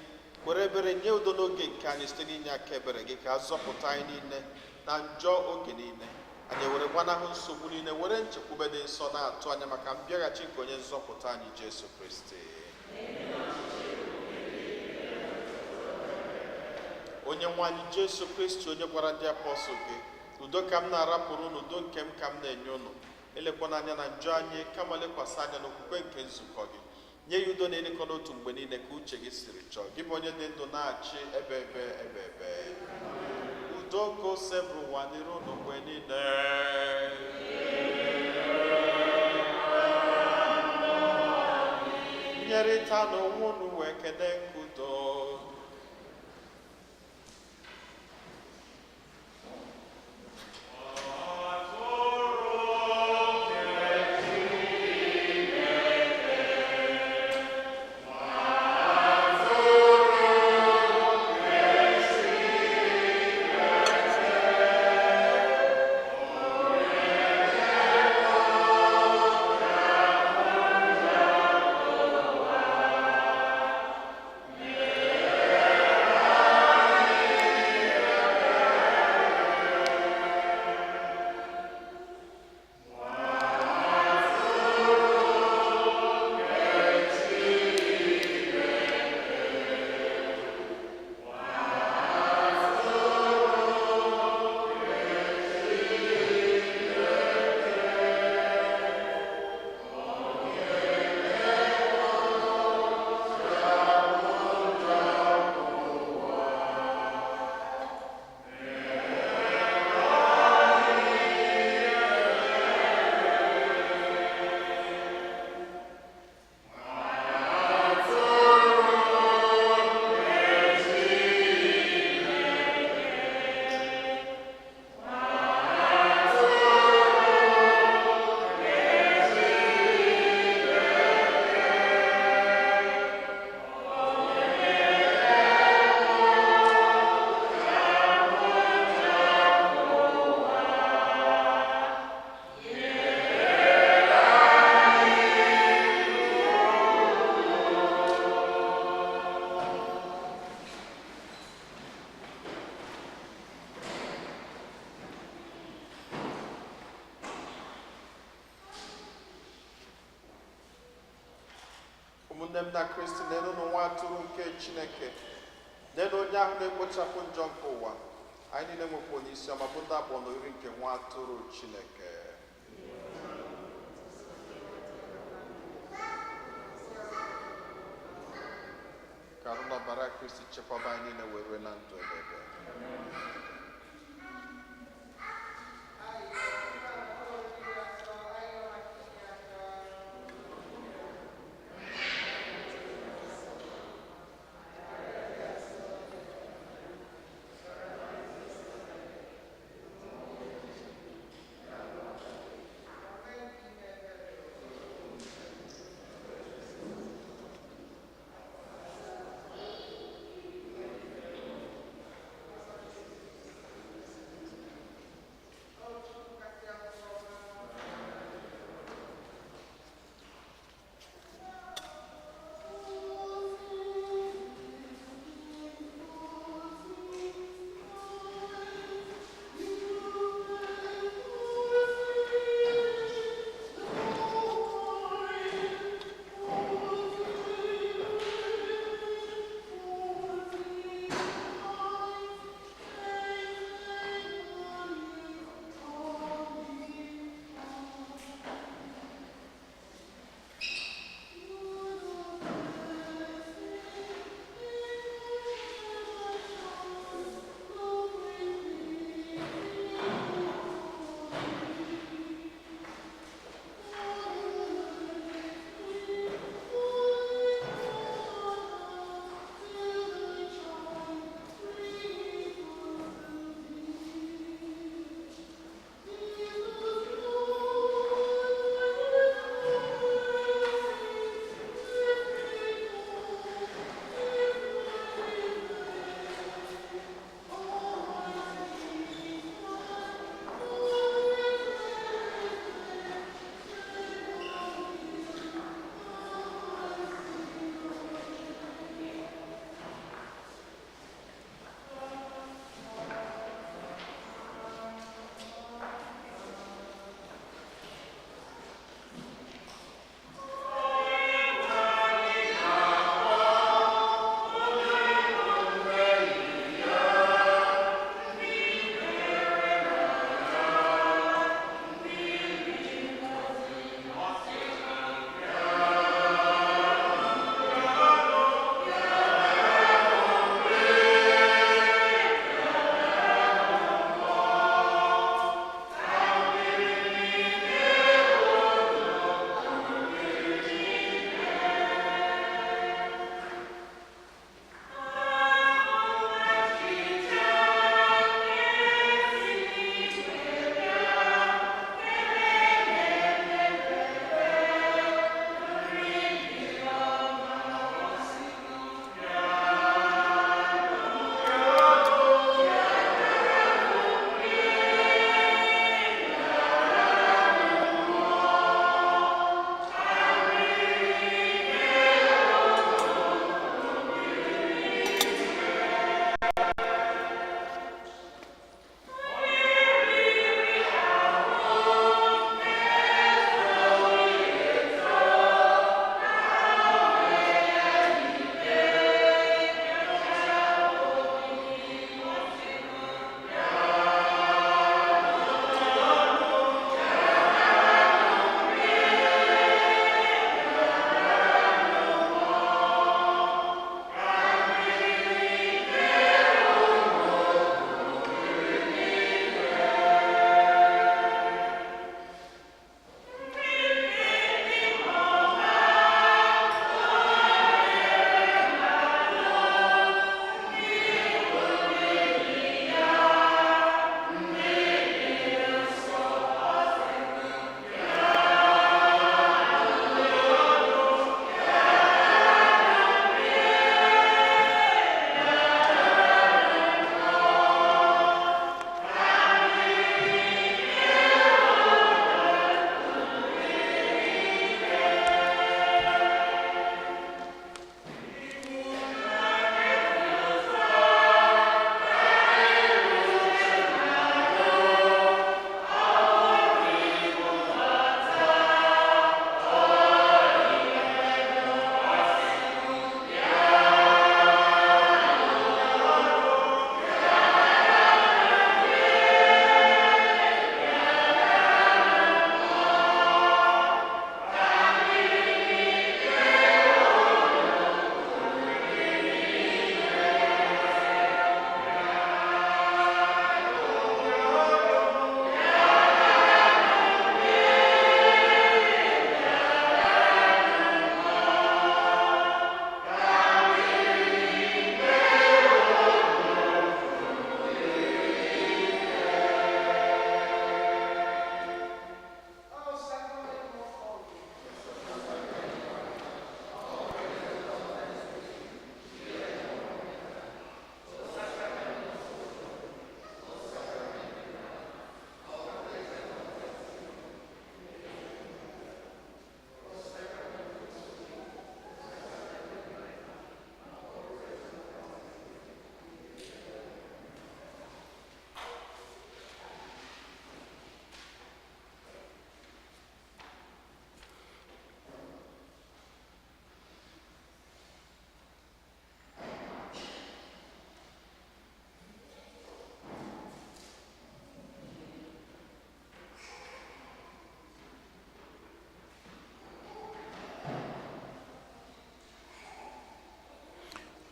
S2: Were ebere nye udo n'oge nke anyị site n'inye aka ebere gị, ka a zọpụta anyị niile na njọ oge niile. Anyị were gbanahụ nsogbu niile, were nchekwube dị nsọ na-atụ anya maka mbịaghachi nke onye nzọpụta anyị Jesu Kristi. Onye nwe anyị Jesu Kristi, onye gwara ndị apọstụl gị, "Udo ka m na-arapụrụ unu, udo nke m ka m na-enye unu," elekwana anya na njọ anyị, kama lekwasị anya n'okwukwe nke nzukọ gị. Nye ya udo na ịdịkọ n'otu mgbe niile, ka uche gị siri chọọ, gị bụ onye dị ndụ na-achị ebe ebe ebe ebe. Udo nke Osebụrụwa dịrị unu mgbe niile. Nyerịta n'onwe unu wee kene nke udo. Ụmụnne m na Kristi, n'elu nwa atụrụ nke Chineke, n'elu onye ahụ na-ekpochapụ njọ nke ụwa. Anyị niile nwekwa onye isi ọma bụ ndị akpọ n'oriri nke nwa atụrụ Chineke. Ka arụ na ọbara Kristi chekwaba anyị niile wee rue na ndụ ebebe.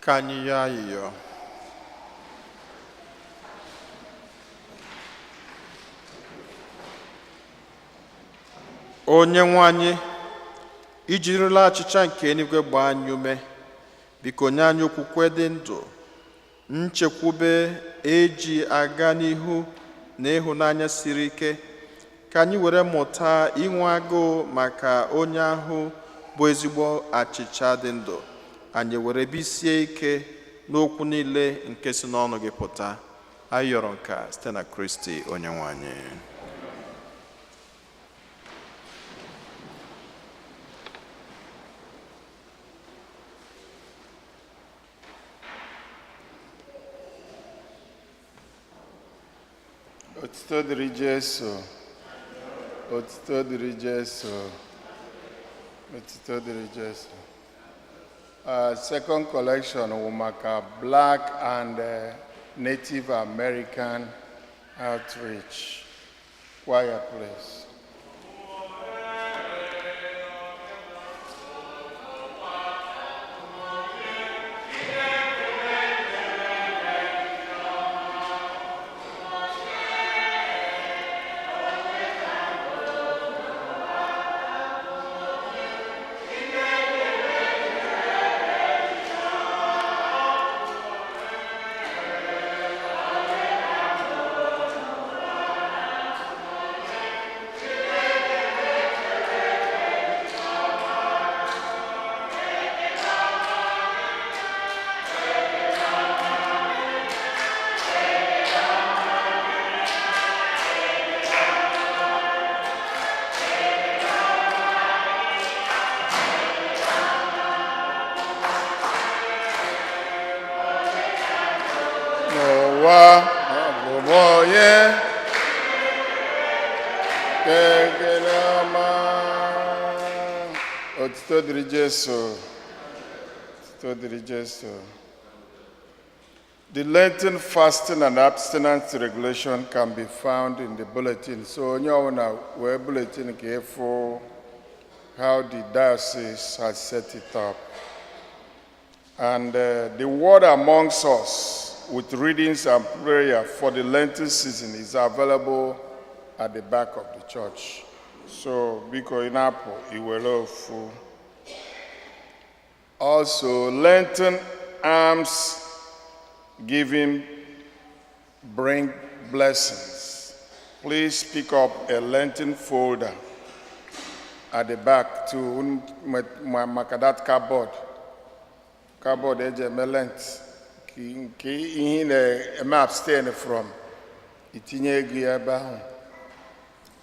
S2: Ka anyị yọọ ayịyọ. Onye nwe anyị, ijirila achịcha nke eluigwe gbaa anyị ume, biko nye anyị okwukwe dị ndụ, nchekwube eji aga n'ihu na ịhụnanya siri ike, ka anyị were mụta inwe agụụ maka onye ahụ bụ ezigbo achịcha dị ndụ, anyị were bisie ike n'okwu niile nke si n'ọnụ gị pụta. Anyị yọrọ nke a site na Kristi onye nwe anyị.
S4: Otuto dịrị Jesu. Otuto dịrị Jesu. Otuto dịrị Jesu. Second collection wụ maka Black and Native American outreach. Choir, please. N'ụwa abụ m onye ekele ọma. Otuto dịrị Jesu. Otuto dịrị Jesu. The Lenten fasting and abstinence regulation can be found in the bulletin. So onye ọbụla wee bulletin ka ịfụ how the diocese has set it up. And the word amongst us with readings and prayer for the Lenten season is available at the back of the church. So, biko ị na-apụ, i were ofu. Also, Lenten alms giving bring blessings. Please pick up a Lenten folder at the back to maka that cardboard. Cardboard eji eme Lent nke ihe ị na-eme abstain from, itinye ego ya ebe ahụ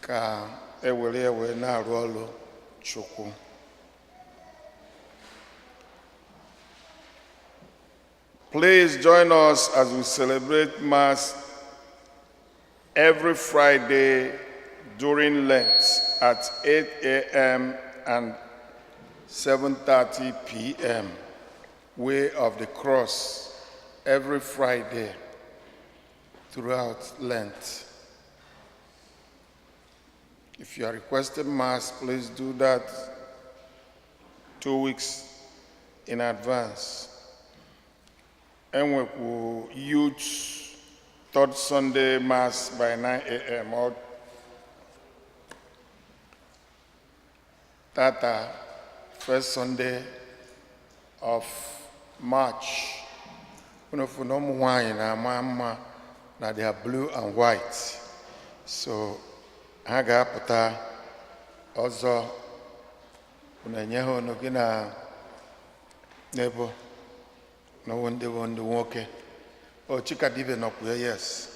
S4: ka e were ya wee na-arụ ọrụ Chukwu. Please join us as we celebrate Mass every Friday during Lent at 8 a.m. and 7:30 p.m. Way of the Cross every Friday throughout Lent. If you are requesting Mass, please do that 2 weeks in advance. Enwekwu youth third Sunday Mass by 9 a.m. or tata, first Sunday of March. Unu fụ na ụmụ nwanyị na-ama mma na they are blue and white. So ha ga-apụta ọzọ, unu enye ha unu gị na n'ebo n'ụwụ ndị bụ ndị nwoke. O Chikadibe nọkwa ya, yes.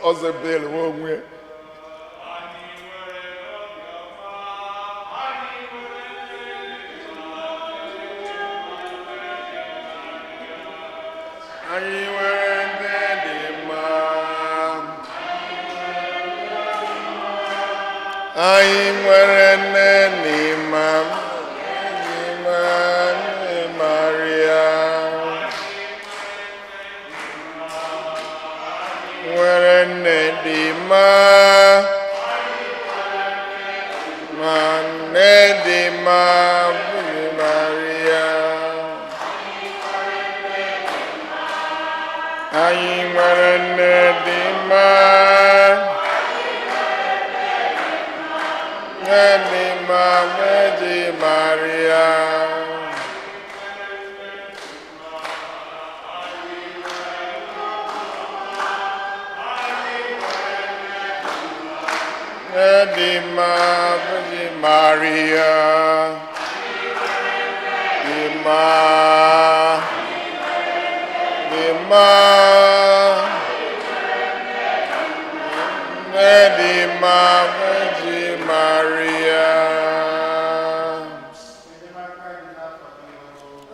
S4: Ọzọ bel nwe onwe. Anyị nwere ndị dị mma. Anyị nwere nne n'ịma n'ịma nne Maria. Nwere nne dị mma. Ma nne dị mma bụ Maria. Anyị nwere nne dị mma. Nne dị mma, Virgin Maria. Nne dị mma, Virgin Maria. Dị mma. Dị mma. Nne dị mma, Virgin Maria.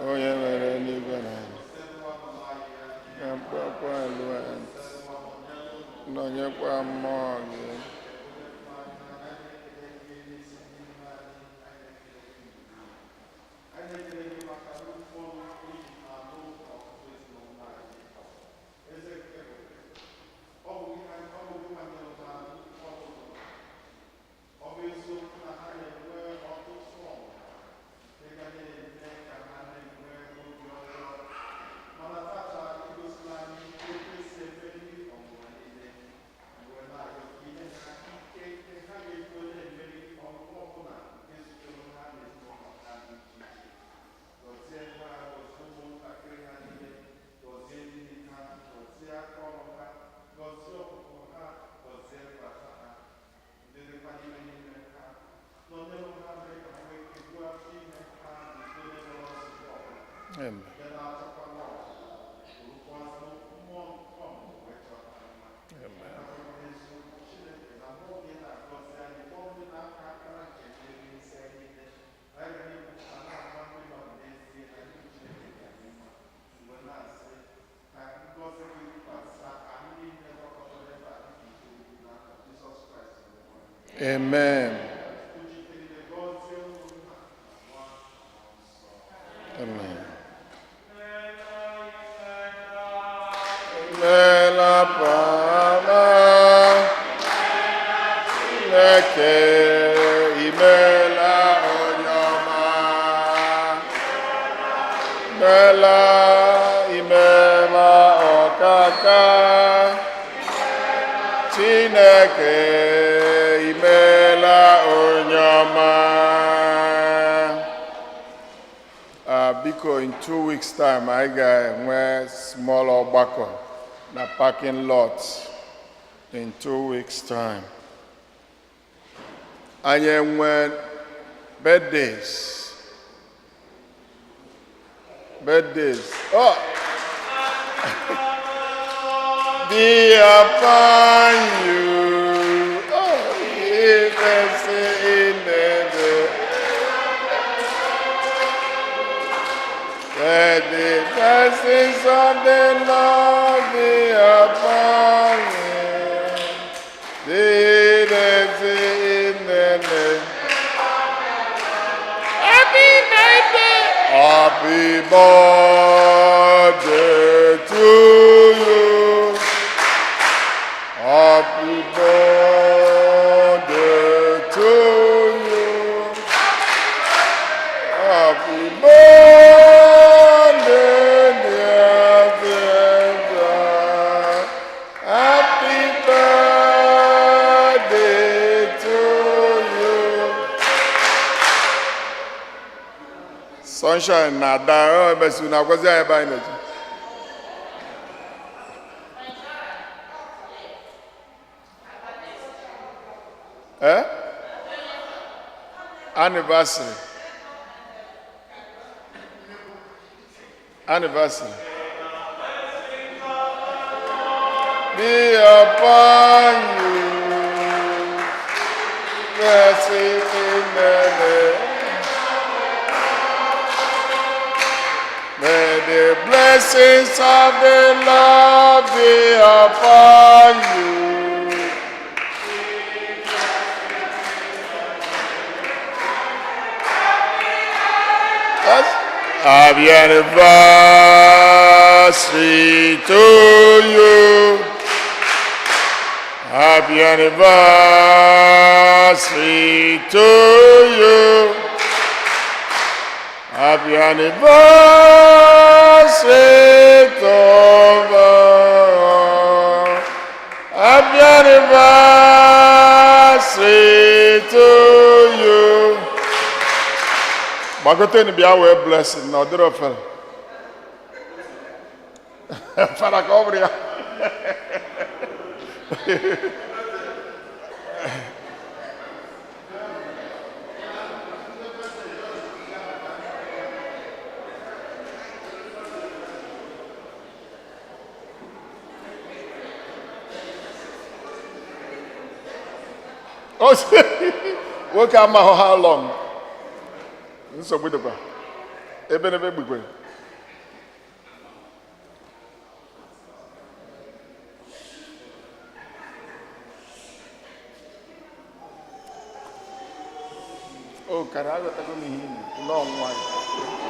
S4: Onye mere eluigwe na ala. Na mkpọkwa elu ntị. Nọnyekwa mmụọ gị.
S2: Anyị na-ekele gị maka nnukwu ọrụ iji na-alụ ọtụtụ ezinụlọ anyị. Eze nke ebube, ọ bụ gị manyere ha nnukwu ọrụ. Ọ bụ eziokwu na ha na-enwe ọtụtụ ọnwụnwa nke ga na-eme ka ha na-enwe obi ọjọọ. Mana tata egosila anyị otu esi emeri ọnwụnwa niile. Wee na-arịọ ka inye ha ike nke ha ga-eji na-emeri ọnwụnwa ọbụla nke zutere ha n'ezinụlọ ha dị iche iche. Gọzie ha, gọzie ụmụntakịrị ha niile, gọzie ndị ha, gọzie aka ọrụ ha, gọzie ọpụpụ ha, gọzie mbata ha. Ndị dịkwa n'ime n'ime ha, nọnyere ha, mee ka ha nwee ike buo afọ ime ha n'udo n'enweghị nsogbu ọbụla.
S4: Amen.
S2: Nke na-achọkwa ọgụ, bụrụkwazị mmụọ nke ọmụmụ wee chọọ ha mma. Eziokwu Chineke na mmụọ gị na-agọzi anyị, mmụọ gị na-aka akara nke mmeri isi anyị niile. Anyị ga na-ekwupụta na-agwa ndị mmadụ n'ezie na ndị Chineke dị anyị mma. Mgbe na-asị ka ngọzi gị gbasa anyị niile gbakọtara ebe a dịka ike n'aka Jizọs Kraịst bụ Onyenwe anyị.
S4: Amen.
S2: Ujike niile gọzie unu, Nna na Nwa na Mmụọ Nsọ.
S4: Amen. Imela, Papa. Chineke, imela, onye ọma. Imela, imela, ọkaka. Chineke, imela, onye ọma. Biko, in 2 weeks' time, anyị ga-enwe small ọgbakọ na parking lot in 2 weeks' time. Anyị enwe birthdays. Birthdays. Oh! Be upon you. Oh, if in the Let the blessings of the Lord be upon you. The blessing in the name. Happy birthday! Happy birthday to you. Happy birthday to you. Happy birthday, dear brother. Happy birthday to you. Sunshine na ada ọ emesi na agwazi anyị ebe anyị na-eje. Eh? Anniversary. Anniversary. Be upon you. Blessing in the name. May the blessings of the Lord be upon you. Yes. Happy anniversary to you. Happy anniversary to you. Happy anniversary to us. Gbagotenu bịa wee blessing na ọ dịrị ofere. Fada ka ọ bụrụ ya. O si nwoke amaghị how long. Nsogbu dịkwa. Ebe n'ebe gbukwere. O kara aghọtago m ihe ị na-ekwu n'ọnwa gị.